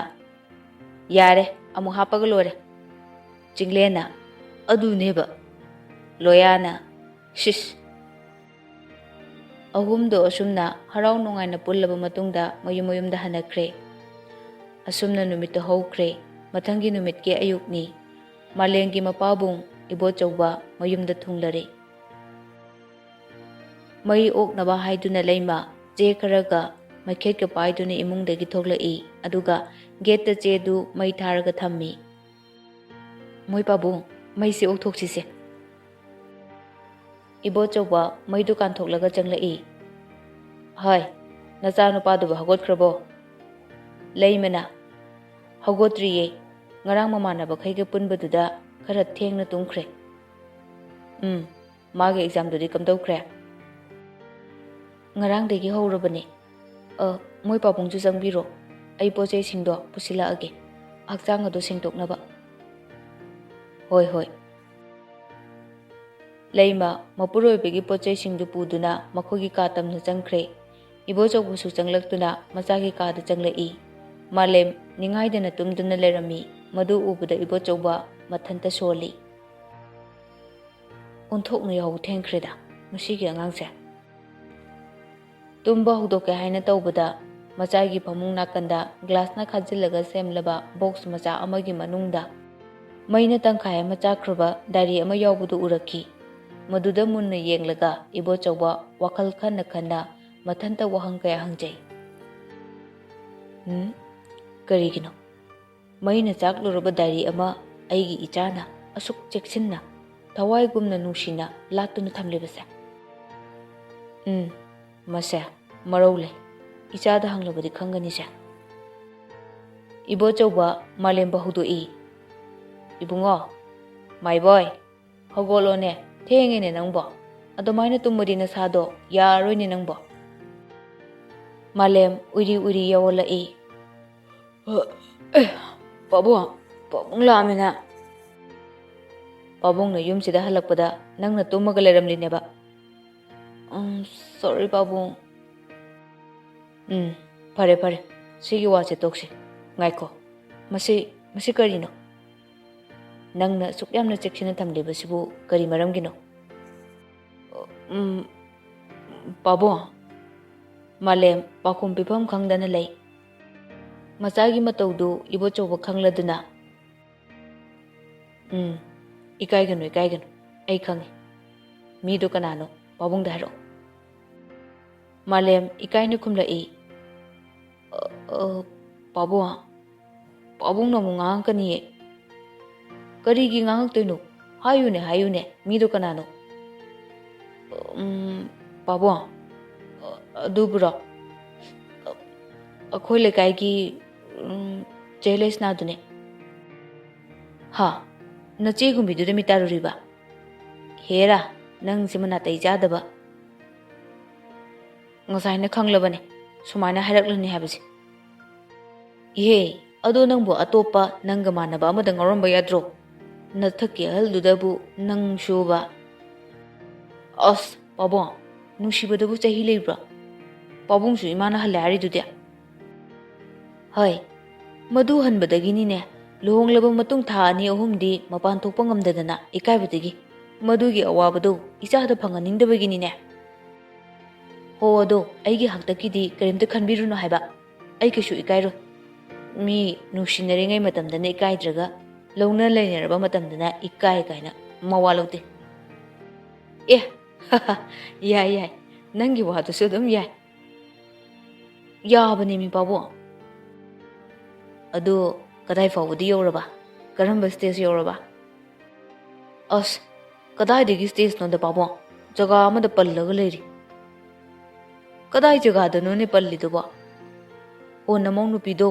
"ꯌꯥꯔꯦ, ꯑꯃꯨꯛ ꯍꯥꯞꯄꯒ ꯂꯣꯏꯔꯦ"꯫ ꯆꯤꯡꯂꯦꯟꯅ, "ꯑꯗꯨꯅꯦꯕ"꯫ ꯂꯣꯌꯥꯅ, "ꯁꯤꯁ"꯫ ꯑꯍꯨꯝꯗꯣ ꯑꯁꯨꯝꯅ ꯍꯔꯥꯎ ꯅꯨꯡꯉꯥꯏꯅ ꯄꯨꯜꯂꯕ ꯃꯇꯨꯡꯗ ꯃꯌꯨꯝ ꯃꯌꯨꯝꯗ ꯍꯟꯅꯈ꯭ꯔꯦ꯫ ꯑꯁꯨꯝꯅ ꯅꯨꯃꯤꯠꯇꯨ ꯍꯧꯈ꯭ꯔꯦ꯫ ꯃꯊꯪꯒꯤ ꯅꯨꯃꯤꯠꯀꯤ ꯑꯌꯨꯛꯅꯤ꯫ ꯃꯥꯂꯦꯝꯒꯤ ꯃꯄꯥꯕꯨꯡ ꯏꯕꯣꯆꯧꯕ ꯃꯌꯨꯝꯗ ꯊꯨꯡꯂꯔꯦ꯫ ꯃꯩ ꯑꯣꯛꯅꯕ ꯍꯥꯏꯗꯨꯅ ꯂꯩꯃ ꯆꯦ ꯈꯔꯒ ꯃꯩꯈꯦꯠꯀ ꯄꯥꯏꯗꯨꯅ ꯏꯃꯨꯡꯗꯒꯤ ꯊꯣꯛꯂꯛꯏ, ꯑꯗꯨꯒ ꯒꯦꯠꯇ ꯆꯦꯗꯨ ꯃꯩ ꯊꯥꯔꯒ ꯊꯝꯃꯤ꯫ "ꯃꯣꯏ ꯄꯥꯕꯨꯡ, ꯃꯩꯁꯦ ꯑꯣꯛꯊꯣꯛꯁꯤꯁꯦ꯫" ꯏꯕꯣꯆꯧꯕ ꯃꯩꯗꯨ ꯀꯥꯟꯊꯣꯛꯂꯒ ꯆꯪꯂꯛꯏ꯫ "ꯍꯣꯏ, ꯅꯆꯥꯅꯨꯄꯥꯗꯨꯕꯨ ꯍꯧꯒꯠꯈ꯭ꯔꯕꯣ?" ꯂꯩꯃꯅ, "ꯍꯧꯒꯠꯇ꯭ꯔꯤꯌꯦ, ꯉꯔꯥꯡ ꯃꯃꯥꯟꯅꯕꯈꯩꯒ ꯄꯨꯟꯕꯗꯨꯗ ꯈꯔ ꯊꯦꯡꯅ ꯇꯨꯝꯈ꯭ꯔꯦ꯫" "ꯎꯝ, ꯃꯥꯒꯤ ꯑꯦꯛꯖꯥꯝꯗꯨꯗꯤ ꯀꯝꯗꯧꯈ꯭ꯔꯦ?" "ꯉꯔꯥꯡꯗꯒꯤ ꯍꯧꯔꯕꯅꯦ꯫ ꯑ, ꯃꯣꯏ ꯄꯥꯕꯨꯡꯁꯨ ꯆꯪꯕꯤꯔꯣ, ꯑꯩ ꯄꯣꯠ ꯆꯩꯁꯤꯡꯗꯣ ꯄꯨꯁꯤꯜꯂꯛꯑꯒꯦ, ꯍꯛꯆꯥꯡ ꯑꯗꯨ ꯁꯦꯡꯗꯣꯛꯅꯕ꯫" "ꯍꯣꯏ, ꯍꯣꯏ꯫" ꯂꯩꯃ ꯃꯄꯨꯔꯣꯏꯕꯒꯤ ꯄꯣꯠ ꯆꯩꯁꯤꯡꯗꯨ ꯄꯨꯗꯨꯅ ꯃꯈꯣꯏꯒꯤ ꯀꯥ ꯇꯝꯅ ꯆꯪꯈ꯭ꯔꯦ꯫ ꯏꯕꯣꯆꯧꯕꯁꯨ ꯆꯪꯂꯛꯇꯨꯅ ꯃꯆꯥꯒꯤ ꯀꯥꯗ ꯆꯪꯂꯛꯏ꯫ ꯃꯥꯂꯦꯝ ꯅꯤꯡꯉꯥꯏꯗꯅ ꯇꯨꯝꯗꯨꯅ ꯂꯩꯔꯝꯃꯤ꯫ ꯃꯗꯨ ꯎꯕꯗ ꯏꯕꯣꯆꯧꯕ ꯃꯊꯟꯇ ꯁꯣꯜꯂꯤ꯫ "ꯑꯣꯟꯊꯣꯛꯅ ꯌꯥꯍꯧ ꯊꯦꯡꯈ꯭ꯔꯦꯗ ꯃꯁꯤꯒꯤ ꯑꯉꯥꯡꯁꯦ꯫" ꯇꯨꯝꯕ ꯍꯧꯗꯣꯛꯀꯦ ꯍꯥꯏꯅ ꯇꯧꯕꯗ, ꯃꯆꯥꯒꯤ ꯐꯃꯨꯡ ꯅꯥꯀꯟꯗ ꯒ꯭ꯂꯥꯁꯅ ꯈꯥꯖꯤꯜꯂꯒ ꯁꯦꯝꯂꯕ ꯕꯣꯛꯁ ꯃꯆꯥ ꯑꯃꯒꯤ ꯃꯅꯨꯡꯗ ꯃꯩꯅ ꯇꯪꯈꯥꯏ ꯑꯃ ꯆꯥꯛꯈ꯭ꯔꯕ ꯗꯥꯏꯔꯤ ꯑꯃ ꯌꯥꯎꯕꯗꯨ ꯎꯔꯛꯈꯤ꯫ ꯃꯗꯨꯗ ꯃꯨꯟꯅ ꯌꯦꯡꯂꯒ ꯏꯕꯣꯆꯧꯕ ꯋꯥꯈꯜ ꯈꯟꯅ ꯈꯟꯅ ꯃꯊꯟꯇ ꯋꯥꯍꯪ ꯀꯌꯥ ꯍꯪꯖꯩ꯫ "ꯎꯝ? ꯀꯔꯤꯒꯤꯅꯣ? ꯃꯩꯅ ꯆꯥꯛꯂꯨꯔꯕ ꯗꯥꯏꯔꯤ ꯑꯃ ꯑꯩꯒꯤ ꯏꯆꯥꯅ ꯑꯁꯨꯛ ꯆꯦꯛꯁꯤꯟꯅ, ꯊꯋꯥꯏꯒꯨꯝꯅ ꯅꯨꯡꯁꯤꯅ ꯂꯥꯠꯇꯨꯅ ꯊꯝꯂꯤꯕꯁꯦ? ꯎꯝ, ꯃꯁꯦ ꯃꯔꯧ ꯂꯩ꯫ ꯏꯆꯥꯗ ꯍꯪꯂꯕꯗꯤ ꯈꯪꯒꯅꯤꯁꯦ꯫" ꯏꯕꯣꯆꯧꯕ ꯃꯥꯂꯦꯝꯕ ꯍꯧꯗꯣꯛꯏ꯫ "ꯏꯕꯨꯡꯉꯣ, ꯃꯥꯏꯕꯣꯏ, ꯍꯧꯒꯠꯂꯣꯅꯦ, ꯊꯦꯡꯉꯦꯅꯦ ꯅꯪꯕꯣ꯫ ꯑꯗꯨꯃꯥꯏꯅ ꯇꯨꯝꯕꯗꯤ ꯅꯁꯥꯗꯣ ꯌꯥꯔꯣꯏꯅꯦ ꯅꯪꯕꯣ꯫" ꯃꯥꯂꯦꯝ ꯎꯏꯔꯤ ꯎꯏꯔꯤ ꯌꯧꯍꯜꯂꯛꯏ꯫ "ꯑ, ꯑꯦ, ꯄꯥꯕꯨꯡ, ꯄꯥꯕꯨꯡ ꯂꯥꯛꯑꯝꯃꯤꯅ꯫" "ꯄꯥꯕꯨꯡꯅ ꯌꯨꯝꯁꯤꯗ ꯍꯜꯂꯛꯄꯗ ꯅꯪꯅ ꯇꯨꯝꯃꯒ ꯂꯩꯔꯝꯂꯤꯅꯦꯕ꯫" "ꯎꯝ, sorry ꯄꯥꯕꯨꯡ꯫" "ꯎꯝ, ꯐꯔꯦ, ꯐꯔꯦ, ꯁꯤꯒꯤ ꯋꯥꯁꯦ ꯇꯣꯛꯁꯤ꯫ ꯉꯥꯏꯈꯣ, ꯃꯁꯤ, ꯃꯁꯤ ꯀꯔꯤꯅꯣ? ꯅꯪꯅ ꯑꯁꯨꯛ ꯌꯥꯝꯅ ꯆꯦꯛꯁꯤꯟꯅ ꯊꯝꯂꯤꯕꯁꯤꯕꯨ ꯀꯔꯤ ꯃꯔꯝꯒꯤꯅꯣ?" "ꯎꯝ, ꯄꯥꯕꯨꯡ꯫" ꯃꯥꯂꯦꯝ ꯄꯥꯎꯈꯨꯝ ꯄꯤꯐꯝ ꯈꯪꯗꯅ ꯂꯩ꯫ ꯃꯆꯥꯒꯤ ꯃꯇꯧꯗꯨ ꯏꯕꯣꯆꯧꯕ ꯈꯪꯂꯗꯨꯅ, "ꯎꯝ, ꯏꯀꯥꯏꯒꯅꯨ, ꯏꯀꯥꯏꯒꯅꯨ, ꯑꯩ ꯈꯪꯉꯤ꯫ ꯃꯤꯗꯨ ꯀꯅꯥꯅꯣ? ꯄꯥꯕꯨꯡꯗ ꯍꯥꯏꯔꯛꯑꯣ꯫" ꯃꯥꯂꯦꯝ ꯏꯀꯥꯏꯅ ꯈꯨꯝꯂꯛꯏ꯫ "ꯑ, ꯑ, ꯄꯥꯕꯨꯡ, ꯄꯥꯕꯨꯡꯅ ꯑꯃꯨꯛ ꯉꯥꯡꯉꯛꯀꯅꯤꯌꯦ꯫" "ꯀꯔꯤꯒꯤ ꯉꯥꯡꯉꯛꯇꯣꯏꯅꯣ? ꯍꯥꯏꯌꯨꯅꯦ, ꯍꯥꯏꯌꯨꯅꯦ, ꯃꯤꯗꯣ ꯀꯅꯥꯅꯣ?" "ꯎꯝ, ꯄꯥꯕꯨꯡ, ꯑ, ꯑꯗꯨꯕꯨꯔꯣ? ꯑ, ꯑꯩꯈꯣꯏ ꯂꯩꯀꯥꯏꯒꯤ, ꯎꯝ, ꯆꯦ ꯂꯩꯁꯅꯥꯗꯨꯅꯦ꯫" "ꯍꯥ? ꯅꯆꯦꯒꯨꯝꯕꯤꯗꯨꯗ ꯃꯤ ꯇꯥꯔꯨꯔꯤꯕ? ꯍꯦꯔꯥ, ꯅꯪꯁꯤꯃ ꯅꯥꯇꯩ ꯆꯥꯗꯕ꯫ ꯉꯁꯥꯏꯅ ꯈꯪꯂꯕꯅꯦ ꯁꯨꯃꯥꯏꯅ ꯍꯥꯏꯔꯛꯂꯅꯤ ꯍꯥꯏꯕꯁꯦ꯫" "ꯏꯍꯦ, ꯑꯗꯣ ꯅꯪꯕꯨ ꯑꯇꯣꯞꯄ ꯅꯪꯒ ꯃꯥꯟꯅꯕ ꯑꯃꯗ ꯉꯥꯎꯔꯝꯕ ꯌꯥꯗ꯭ꯔꯣ? ꯅꯊꯛꯀꯤ ꯑꯍꯜꯗꯨꯗꯕꯨ ꯅꯪꯁꯨꯕ꯫" "ꯑꯁ, ꯄꯥꯕꯨꯡ, ꯅꯨꯡꯁꯤꯕꯗꯕꯨ ꯆꯍꯤ ꯂꯩꯕ꯭ꯔꯣ? ꯄꯥꯕꯨꯡꯁꯨ ꯏꯃꯥꯅ ꯍꯜꯂꯦ ꯍꯥꯏꯔꯤꯗꯨꯗꯤ꯫" "ꯍꯣꯏ, ꯃꯗꯨ ꯍꯟꯕꯗꯒꯤꯅꯤꯅꯦ, ꯂꯨꯍꯣꯡꯂꯕ ꯃꯇꯨꯡ ꯊꯥ ꯑꯅꯤ ꯑꯍꯨꯝꯗꯤ ꯃꯄꯥꯟ ꯊꯣꯛꯄ ꯉꯝꯗꯗꯅ ꯏꯀꯥꯏꯕꯗꯒꯤ꯫ ꯃꯗꯨꯒꯤ ꯑꯋꯥꯕꯗꯨ ꯏꯆꯥꯗ ꯐꯪꯍꯟꯅꯤꯡꯗꯕꯒꯤꯅꯤꯅꯦ꯫" "ꯍꯣ, ꯑꯗꯣ ꯑꯩꯒꯤ ꯍꯥꯛꯇꯛꯀꯤꯗꯤ ꯀꯔꯤꯝꯇ ꯈꯟꯕꯤꯔꯨꯅꯨ ꯍꯥꯏꯕ꯫ ꯑꯩ ꯀꯩꯁꯨ ꯏꯀꯥꯏꯔꯣꯏ꯫ ꯃꯤ ꯅꯨꯡꯁꯤꯅꯔꯤꯉꯩ ꯃꯇꯝꯗꯅ ꯏꯀꯥꯏꯗ꯭ꯔꯒ ꯂꯧꯅ ꯂꯩꯅꯔꯕ ꯃꯇꯝꯗꯅ ꯏꯀꯥꯏ ꯀꯥꯏꯅ ꯃꯋꯥ ꯂꯧꯗꯦ꯫" "ꯑꯦ, ꯌꯥꯏ, ꯌꯥꯏ, ꯅꯪꯒꯤ ꯋꯥꯗꯨꯁꯨ ꯑꯗꯨꯝ ꯌꯥꯏ꯫" "ꯌꯥꯕꯅꯦꯃꯤ ꯄꯥꯕꯨꯡ꯫" "ꯑꯗꯨ ꯀꯗꯥꯏ ꯐꯥꯎꯕꯗꯤ ꯌꯧꯔꯕ? ꯀꯔꯝꯕ stage ꯌꯧꯔꯕ?" "ꯑꯁ, ꯀꯗꯥꯏꯗꯒꯤ stageꯅꯣꯗ ꯄꯥꯕꯨꯡ, ꯖꯒꯥ ꯑꯃꯗ ꯄꯜꯂꯒ ꯂꯩꯔꯤ꯫" "ꯀꯗꯥꯏ ꯖꯒꯥꯗꯅꯣꯅꯦ ꯄꯜꯂꯤꯗꯨꯕꯣ?" "ꯑꯣ, ꯅꯃꯧ ꯅꯨꯄꯤꯗꯣ,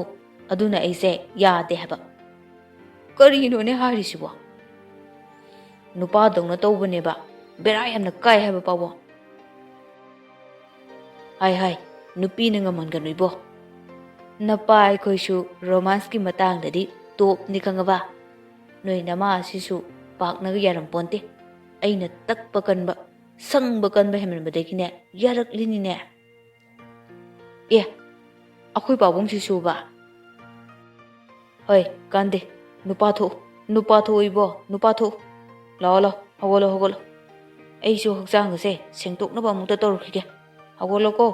ꯑꯗꯨꯅ ꯑꯩꯁꯦ ꯌꯥꯗꯦ ꯍꯥꯏꯕ꯫" "ꯀꯔꯤꯅꯣꯅꯦ ꯍꯥꯏꯔꯤꯁꯤꯕꯣ? ꯅꯨꯄꯥꯗꯧꯅ ꯇꯧꯕꯅꯦꯕ, ꯕꯦꯔꯥ ꯌꯥꯝꯅ ꯀꯥꯏ ꯍꯥꯏꯕ ꯄꯥꯕꯨꯡ꯫" "ꯍꯥꯏ, ꯍꯥꯏ, ꯅꯨꯄꯤꯅ ꯉꯝꯍꯟꯒꯅꯨ ꯏꯕꯣ꯫ ꯅꯄꯥ ꯑꯩꯈꯣꯏꯁꯨ romanceꯀꯤ ꯃꯇꯥꯡꯗꯗꯤ topꯅꯤ ꯈꯪꯉꯕ? ꯅꯣꯏ ꯅꯃꯥ ꯑꯁꯤꯁꯨ ꯄꯥꯛꯅꯒ ꯌꯥꯔꯝꯄꯣꯟꯇꯦ꯫ ꯑꯩꯅ ꯇꯛꯄ ꯀꯟꯕ, ꯁꯪꯕ ꯀꯟꯕ ꯍꯦꯟꯃꯟꯕꯗꯒꯤꯅꯦ, ꯌꯥꯔꯛꯂꯤꯅꯤꯅꯦ꯫" "ꯑꯦ, ꯑꯩꯈꯣꯏ ꯄꯥꯕꯨꯡꯁꯤꯁꯨꯕ?" "ꯍꯣꯏ, ꯀꯥꯟꯗꯦ꯫ ꯅꯨꯄꯥ ꯊꯣꯛꯎ, ꯅꯨꯄꯥ ꯊꯣꯛꯎ ꯏꯕꯣ, ꯅꯨꯄꯥ ꯊꯣꯛꯎ꯫ ꯂꯥꯛꯑꯣ, ꯂꯥꯛꯑꯣ, ꯍꯧꯒꯠꯂꯣ, ꯍꯧꯒꯠꯂꯣ꯫ ꯑꯩꯁꯨ ꯍꯛꯆꯥꯡꯒꯁꯦ ꯁꯦꯡꯗꯣꯛꯅꯕ ꯑꯃꯨꯛꯇ ꯇꯧꯔꯨꯈꯤꯒꯦ꯫ ꯍꯧꯒꯠꯂꯣꯀꯣ꯫"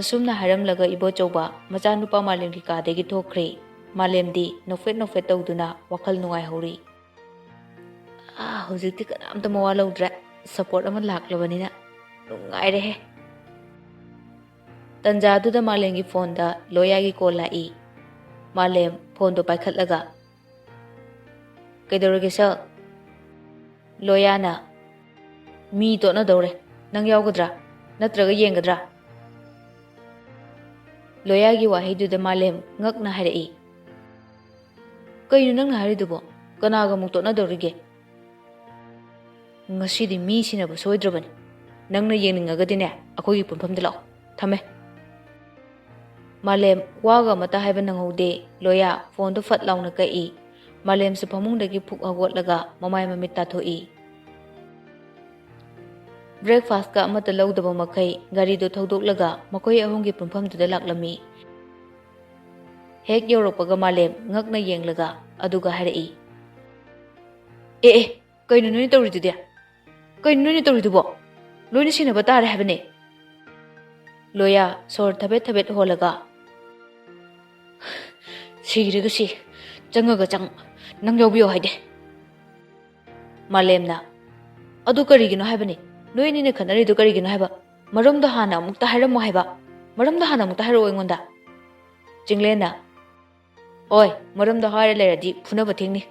ꯑꯁꯨꯝꯅ ꯍꯥꯏꯔꯝꯂꯒ ꯏꯕꯣꯆꯧꯕ ꯃꯆꯥꯅꯨꯄꯥ ꯃꯥꯂꯦꯝꯒꯤ ꯀꯥꯗꯒꯤ ꯊꯣꯛꯈ꯭ꯔꯦ꯫ ꯃꯥꯂꯦꯝꯗꯤ ꯅꯣꯛꯐꯦꯠ ꯅꯣꯛꯐꯦꯠ ꯇꯧꯗꯨꯅ ꯋꯥꯈꯜ ꯅꯨꯡꯉꯥꯏꯍꯧꯔꯤ꯫ ꯑꯥ, ꯍꯧꯖꯤꯛꯇꯤ ꯀꯅꯥꯝꯇ ꯃꯋꯥ ꯂꯧꯗ꯭ꯔꯦ, support ꯑꯃ ꯂꯥꯛꯂꯕꯅꯤꯅ꯫ ꯅꯨꯡꯉꯥꯏꯔꯦꯍꯦ꯫ ꯇꯟꯖꯥꯗꯨꯗ ꯃꯥꯂꯦꯝꯒꯤ ꯐꯣꯟꯗ ꯂꯣꯌꯥꯒꯤ ꯀꯣꯜ ꯂꯥꯛꯏ꯫ ꯃꯥꯂꯦꯝ ꯐꯣꯟꯗꯣ ꯄꯥꯏꯈꯠꯂꯒ, "ꯀꯩꯗꯧꯔꯒꯦ ꯁꯛ?" ꯂꯣꯌꯥꯅ, "ꯃꯤ ꯇꯣꯠꯅꯗꯧꯔꯦ, ꯅꯪ ꯌꯥꯎꯒꯗ꯭ꯔꯥ? ꯅꯠꯇ꯭ꯔꯒ ꯌꯦꯡꯒꯗ꯭ꯔꯥ?" ꯂꯣꯌꯥꯒꯤ ꯋꯥꯍꯩꯗꯨꯗ ꯃꯥꯂꯦꯝ ꯉꯛꯅ ꯍꯥꯏꯔꯛꯏ, "ꯀꯩꯅꯣ ꯅꯪꯅ ꯍꯥꯏꯔꯤꯗꯨꯕꯣ? ꯀꯅꯥꯒ ꯑꯃꯨꯛ ꯇꯣꯠꯅꯗꯧꯔꯤꯒꯦ? ꯉꯁꯤꯗꯤ ꯃꯤ ꯁꯤꯟꯅꯕ ꯁꯣꯏꯗ꯭ꯔꯕꯅꯤ꯫ ꯅꯪꯅ ꯌꯦꯡꯅꯤꯡꯉꯒꯗꯤꯅꯦ, ꯑꯩꯈꯣꯏꯒꯤ ꯄꯨꯟꯐꯝꯗ ꯂꯥꯛꯑꯣ꯫ ꯊꯝꯃꯦ꯫" ꯃꯥꯂꯦꯝ ꯋꯥꯒ ꯑꯃꯠꯇ ꯍꯥꯏꯕ ꯅꯪꯍꯧꯗꯦ꯫ ꯂꯣꯌꯥ ꯐꯣꯟꯗꯨ ꯐꯠ ꯂꯥꯎꯅ ꯀꯛꯏ꯫ ꯃꯥꯂꯦꯝꯁꯨ ꯐꯃꯨꯡꯗꯒꯤ ꯐꯨꯛ ꯍꯧꯒꯠꯂꯒ ꯃꯃꯥꯏ ꯃꯃꯤꯠ ꯇꯥꯊꯣꯛꯏ꯫ ꯕ꯭ꯔꯦꯛꯐꯥꯁꯀ ꯑꯃꯠꯇ ꯂꯧꯗꯕ ꯃꯈꯩ ꯒꯥꯔꯤꯗꯨ ꯊꯧꯗꯣꯛꯂꯒ ꯃꯈꯣꯏ ꯑꯍꯨꯝꯒꯤ ꯄꯨꯟꯐꯝꯗꯨꯗ ꯂꯥꯛꯂꯝꯃꯤ꯫ ꯍꯦꯛ ꯌꯧꯔꯛꯄꯒ ꯃꯥꯂꯦꯝ ꯉꯛꯅ ꯌꯦꯡꯂꯒ ꯑꯗꯨꯒ ꯍꯥꯏꯔꯛꯏ, "ꯑꯦ ꯑꯦ, ꯀꯩꯅꯣ ꯅꯣꯏꯅ ꯇꯧꯔꯤꯗꯨꯗꯤ? ꯀꯩꯅꯣ ꯅꯣꯏꯅ ꯇꯧꯔꯤꯗꯨꯕꯣ? ꯂꯣꯏꯅ ꯁꯤꯟꯅꯕ ꯇꯥꯔꯦ ꯍꯥꯏꯕꯅꯦ꯫" ꯂꯣꯌꯥ ꯁꯣꯔ ꯊꯕꯦꯠ ꯊꯕꯦꯠ ꯍꯣꯜꯂꯒ, "ꯁꯤꯔꯒ ꯁꯤ, ꯆꯪꯉꯒ ꯆꯪ, ꯅꯪ ꯌꯥꯎꯕꯤꯌꯣ ꯍꯥꯏꯗꯦ꯫" ꯃꯥꯂꯦꯝꯅ, "ꯑꯗꯨ ꯀꯔꯤꯒꯤꯅꯣ ꯍꯥꯏꯕꯅꯤ? ꯅꯣꯏ ꯑꯅꯤꯅ ꯈꯠꯅꯔꯤꯗꯨ ꯀꯔꯤꯒꯤꯅꯣ ꯍꯥꯏꯕ? ꯃꯔꯝꯗꯣ ꯍꯥꯟꯅ ꯑꯃꯨꯛꯇ ꯍꯥꯏꯔꯝꯃꯣ ꯍꯥꯏꯕ꯫ ꯃꯔꯝꯗꯣ ꯍꯥꯟꯅ ꯑꯃꯨꯛꯇ ꯍꯥꯏꯔꯛꯑꯣ ꯑꯩꯉꯣꯟꯗ꯫" ꯆꯤꯡꯂꯦꯟꯅ, "ꯑꯣꯏ, ꯃꯔꯝꯗꯣ ꯍꯥꯏꯔ ꯂꯩꯔꯗꯤ ꯐꯨꯅꯕ ꯊꯦꯡꯅꯤ꯫"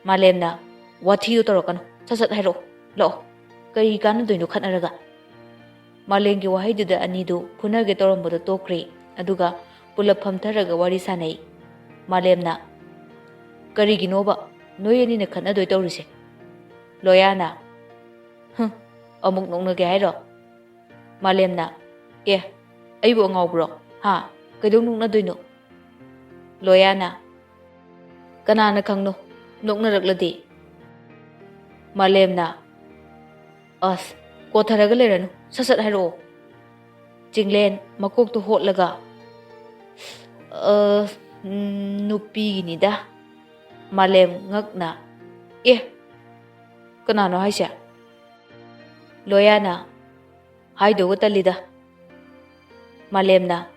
ꯃꯥꯂꯦꯝꯅ, "ꯋꯥꯊꯤꯗꯣ ꯇꯧꯔꯛꯀꯅꯨ, ꯁꯠ ꯁꯠ ꯍꯥꯏꯔꯛꯑꯣ, ꯂꯥꯛꯑꯣ꯫ ꯀꯔꯤ ꯀꯥꯟꯅꯗꯣꯏꯅꯣ ꯈꯠꯅꯔꯒ?" ꯃꯥꯂꯦꯝꯒꯤ ꯋꯥꯍꯩꯗꯨꯗ ꯑꯅꯤꯗꯨ ꯐꯨꯅꯒꯦ ꯇꯧꯔꯝꯕꯗꯣ ꯇꯣꯛꯈ꯭ꯔꯦ꯫ ꯑꯗꯨꯒ ꯄꯨꯂꯞ ꯐꯝꯊꯔꯒ ꯋꯥꯔꯤ ꯁꯥꯅꯩ꯫ ꯃꯥꯂꯦꯝꯅ, "ꯀꯔꯤꯒꯤꯅꯣꯕ ꯅꯣꯏ ꯑꯅꯤꯅ ꯈꯠꯅꯗꯣꯏ ꯇꯧꯔꯤꯁꯦ?" ꯂꯣꯌꯥꯅ, "ꯍꯨꯝ, ꯑꯃꯨꯛ ꯅꯣꯛꯅꯒꯦ ꯍꯥꯏꯔꯣ?" ꯃꯥꯂꯦꯝꯅ, "ꯑꯦ, ꯑꯩꯕꯨ ꯑꯉꯥꯎꯕ꯭ꯔꯣ? ꯍꯥ? ꯀꯩꯗꯧ ꯅꯣꯛꯅꯗꯣꯏꯅꯣ?" ꯂꯣꯌꯥꯅ, "ꯀꯅꯥꯅ ꯈꯪꯅꯣ, ꯅꯣꯛꯅꯔꯛꯂꯗꯤ?" ꯃꯥꯂꯦꯝꯅ, "ꯑꯁ, ꯀꯣꯊꯔꯒ ꯂꯩꯔꯅꯨ, ꯁꯠ ꯁꯠ ꯍꯥꯏꯔꯛꯑꯣ꯫" ꯆꯤꯡꯂꯦꯟ ꯃꯀꯣꯛꯇꯨ ꯍꯣꯠꯂꯒ, "ꯑ, ꯎꯝ, ꯅꯨꯄꯤꯒꯤꯅꯤꯗ꯫" ꯃꯥꯂꯦꯝ ꯉꯛꯅ, "ꯑꯦ, ꯀꯅꯥꯅꯣ ꯍꯥꯏꯁꯦ?" ꯂꯣꯌꯥꯅ, "ꯍꯥꯏꯗꯧꯒ ꯇꯜꯂꯤꯗ꯫" ꯃꯥꯂꯦꯝꯅ,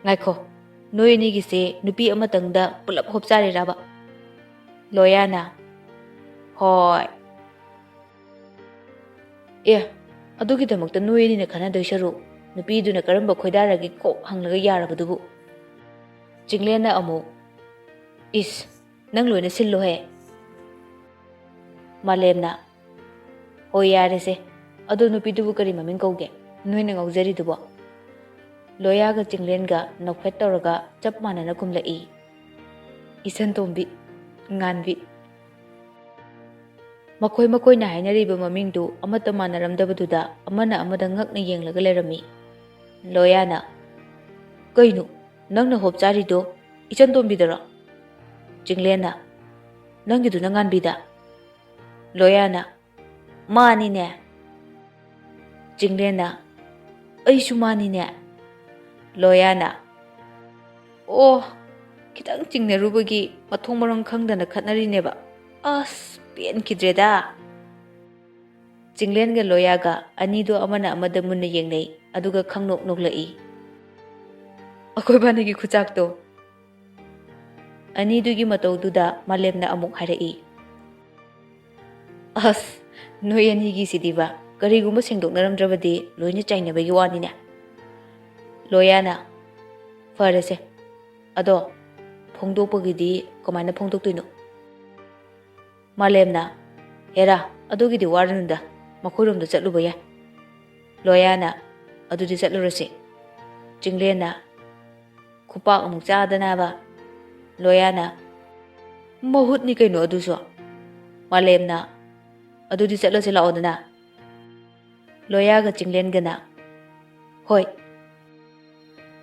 "ꯉꯥꯏꯈꯣ, ꯅꯣꯏ ꯑꯅꯤꯒꯤꯁꯦ ꯅꯨꯄꯤ ꯑꯃꯇꯪꯗ ꯄꯨꯂꯞ ꯍꯣꯞꯆꯥꯔꯤꯔꯕ?" ꯂꯣꯌꯥꯅ, "ꯍꯣꯏ꯫" "ꯑꯦ, ꯑꯗꯨꯒꯤꯗꯃꯛꯇ ꯅꯣꯏ ꯑꯅꯤꯅ ꯈꯟꯅꯗꯣꯏ ꯁꯔꯨꯛ ꯅꯨꯄꯤꯗꯨꯅ ꯀꯔꯝꯕ ꯈꯣꯏꯗꯥꯔꯒꯦ ꯀꯣꯛ ꯍꯪꯂꯒ ꯌꯥꯔꯕꯗꯨꯕꯨ꯫ ꯆꯤꯡꯂꯦꯟꯅ ꯑꯃꯨꯛ, "ꯏꯁ, ꯅꯪ ꯂꯣꯏꯅ ꯁꯤꯜꯂꯣꯍꯦ"꯫ ꯃꯥꯂꯦꯝꯅ, "ꯍꯣꯏ, ꯌꯥꯔꯦꯁꯦ꯫ ꯑꯗꯣ ꯅꯨꯄꯤꯗꯨꯕꯨ ꯀꯔꯤ ꯃꯃꯤꯡ ꯀꯧꯒꯦ, ꯅꯣꯏꯅ ꯉꯥꯎꯖꯔꯤꯗꯨꯕꯣ?" ꯂꯣꯌꯥꯒ ꯆꯤꯡꯂꯦꯟꯒ ꯅꯣꯛꯐꯦꯠ ꯇꯧꯔꯒ ꯆꯞ ꯃꯥꯟꯅꯅ ꯈꯨꯝꯂꯛꯏ, "ꯏꯆꯟ ꯇꯣꯝꯕꯤ, ꯉꯥꯟꯕꯤ"꯫ ꯃꯈꯣꯏ ꯃꯈꯣꯏꯅ ꯍꯥꯏꯅꯔꯤꯕ ꯃꯃꯤꯡꯗꯨ ꯑꯃꯠꯇ ꯃꯥꯟꯅꯔꯝꯗꯕꯗꯨꯗ ꯑꯃꯅ ꯑꯃꯗ ꯉꯛꯅ ꯌꯦꯡꯂꯒ ꯂꯩꯔꯝꯃꯤ꯫ ꯂꯣꯌꯥꯅ, "ꯀꯩꯅꯣ, ꯅꯪꯅ ꯍꯣꯞ ꯆꯥꯔꯤꯗꯣ ꯏꯆꯟ ꯇꯣꯝꯕꯤꯗꯔꯣ?" ꯆꯤꯡꯂꯦꯟꯅ, "ꯅꯪꯒꯤꯗꯨꯅ ꯉꯥꯟꯕꯤꯗ?" ꯂꯣꯌꯥꯅ, "ꯃꯥꯅꯤꯅꯦ"꯫ ꯆꯤꯡꯂꯦꯟꯅ, "ꯑꯩꯁꯨ ꯃꯥꯅꯤꯅꯦ"꯫ ꯂꯣꯌꯥꯅ, "ꯑꯣ, ꯈꯤꯇꯪ ꯆꯤꯡꯅꯔꯨꯕꯒꯤ ꯃꯊꯣꯡ ꯃꯔꯝ ꯈꯪꯗꯅ ꯈꯠꯅꯔꯤꯅꯦꯕ꯫ ꯑꯁ, ꯄꯦꯟꯈꯤꯗ꯭ꯔꯦꯗ"꯫ ꯆꯤꯡꯂꯦꯟꯒ ꯂꯣꯌꯥꯒ ꯑꯅꯤꯗꯣ ꯑꯃꯅ ꯑꯃꯗ ꯃꯨꯟꯅ ꯌꯦꯡꯅꯩ, ꯑꯗꯨꯒ ꯈꯪꯅꯣꯛ ꯅꯣꯛꯂꯛꯏ꯫ "ꯑꯩꯈꯣꯏꯕꯥꯅꯤꯒꯤ ꯈꯨꯆꯥꯛꯇꯣ"꯫ ꯑꯅꯤꯗꯨꯒꯤ ꯃꯇꯧꯗꯨꯗ ꯃꯥꯂꯦꯝꯅ ꯑꯃꯨꯛ ꯍꯥꯏꯔꯛꯏ, "ꯑꯁ, ꯅꯣꯏ ꯑꯅꯤꯒꯤꯁꯤꯗꯤꯕ, ꯀꯔꯤꯒꯨꯝꯕ ꯁꯦꯡꯗꯣꯛꯅꯔꯝꯗ꯭ꯔꯕꯗꯤ ꯂꯣꯏꯅ ꯆꯥꯏꯅꯕꯒꯤ ꯋꯥꯅꯤꯅꯦ"꯫ ꯂꯣꯌꯥꯅ, "ꯐꯔꯦꯁꯦ, ꯑꯗꯣ ꯐꯣꯡꯗꯣꯛꯄꯒꯤꯗꯤ ꯀꯃꯥꯏꯅ ꯐꯣꯡꯗꯣꯛꯇꯣꯏꯅꯣ?" ꯃꯥꯂꯦꯝꯅ, "ꯍꯦꯔꯥ, ꯑꯗꯨꯒꯤꯗꯤ ꯋꯥꯔꯨꯅꯨꯗ, ꯃꯈꯣꯏꯔꯣꯝꯗ ꯆꯠꯂꯨꯕ ꯌꯥꯏ"꯫ ꯂꯣꯌꯥꯅ, "ꯑꯗꯨꯗꯤ ꯆꯠꯂꯨꯔꯁꯤ"꯫ ꯆꯤꯡꯂꯦꯟꯅ, "ꯈꯨꯄꯥꯛ ꯑꯃꯨꯛ ꯆꯥꯗꯅꯕ"꯫ ꯂꯣꯌꯥꯅ, "ꯃꯍꯨꯠꯅꯤ ꯀꯩꯅꯣ ꯑꯗꯨꯁꯨ"꯫ ꯃꯥꯂꯦꯝꯅ, "ꯑꯗꯨꯗꯤ ꯆꯠꯂꯁꯤ ꯂꯥꯛꯑꯣꯗꯅ"꯫ ꯂꯣꯌꯥꯒ ꯆꯤꯡꯂꯦꯟꯒꯅ, "ꯍꯣꯏ"꯫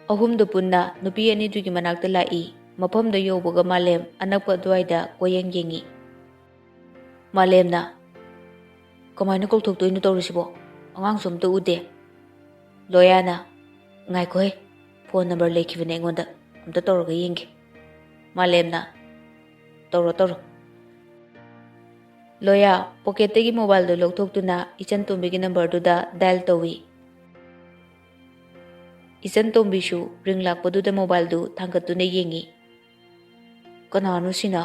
ꯑꯍꯨꯝꯗꯨ ꯄꯨꯟꯅ ꯅꯨꯄꯤ ꯑꯅꯤꯗꯨꯒꯤ ꯃꯅꯥꯛꯇ ꯂꯥꯛꯏ꯫ ꯃꯐꯝꯗ ꯌꯧꯕꯒ ꯃꯥꯂꯦꯝ ꯑꯅꯛꯄ ꯑꯗꯨꯋꯥꯏꯗ ꯀꯣꯏꯌꯦꯡ ꯌꯦꯡꯉꯤ꯫ ꯃꯥꯂꯦꯝꯅ, "ꯀꯃꯥꯏꯅ ꯀꯧꯊꯣꯛꯇꯣꯏꯅꯣ ꯇꯧꯔꯤꯁꯤꯕꯣ? ꯑꯉꯥꯡꯁꯨ ꯑꯝꯇ ꯎꯗꯦ"꯫ ꯂꯣꯌꯥꯅ, "ꯉꯥꯏꯈꯣꯍꯦ, ꯐꯣꯟ ꯅꯝꯕꯔ ꯂꯩꯈꯤꯕꯅꯦ ꯑꯩꯉꯣꯟꯗ, ꯑꯝꯇ ꯇꯧꯔꯒ ꯌꯦꯡꯒꯦ"꯫ ꯃꯥꯂꯦꯝꯅ, "ꯇꯧꯔꯣ, ꯇꯧꯔꯣ"꯫ ꯂꯣꯌꯥ ꯄꯣꯀꯦꯠꯇꯒꯤ ꯃꯣꯕꯥꯏꯜꯗꯨ ꯂꯧꯊꯣꯛꯇꯨꯅ ꯏꯆꯟ ꯇꯣꯝꯕꯤꯒꯤ ꯅꯝꯕꯔꯗꯨꯗ ꯗꯥꯏꯜ ꯇꯧꯏ꯫ ꯏꯆꯟ ꯇꯣꯝꯕꯤꯁꯨ ꯔꯤꯡ ꯂꯥꯛꯄꯗꯨꯗ ꯃꯣꯕꯥꯏꯜꯗꯨ ꯊꯥꯡꯒꯠꯇꯨꯅ ꯌꯦꯡꯏ꯫ "ꯀꯅꯥꯅꯣ ꯁꯤꯅ?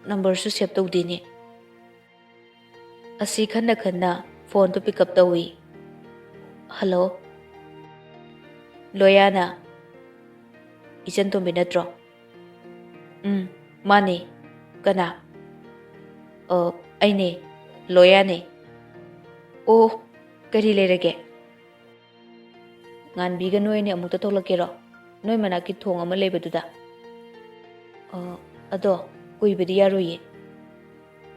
ꯅꯝꯕꯔꯁꯨ ꯁꯦꯚ ꯇꯧꯗꯦꯅꯦ"꯫ ꯑꯁꯤ ꯈꯟꯅ ꯈꯟꯅ ꯐꯣꯟꯗꯨ ꯄꯤꯛ ꯑꯞ ꯇꯧꯏ꯫ ꯍꯜꯂꯣ, ꯂꯣꯌꯥꯅ? ꯏꯆꯟ ꯇꯣꯝꯕꯤ ꯅꯠꯇ꯭ꯔꯣ? ꯎꯝ, ꯃꯥꯅꯦ꯫ ꯀꯅꯥ? ꯑꯣ, ꯑꯩꯅꯦ, ꯂꯣꯌꯥꯅꯦ꯫ ꯑꯣ, ꯀꯔꯤ ꯂꯩꯔꯒꯦ? ꯉꯥꯟꯕꯤꯒ ꯅꯣꯏ ꯑꯅꯤ ꯑꯃꯨꯛꯇ ꯊꯣꯛꯂꯛꯀꯦꯔꯣ? ꯅꯣꯏ ꯃꯅꯥꯛꯀꯤ ꯊꯣꯡ ꯑꯃ ꯂꯩꯕꯗꯨꯗ꯫ ꯑ, ꯑꯗꯣ ꯀꯨꯏꯕꯗꯤ ꯌꯥꯔꯣꯏꯌꯦ꯫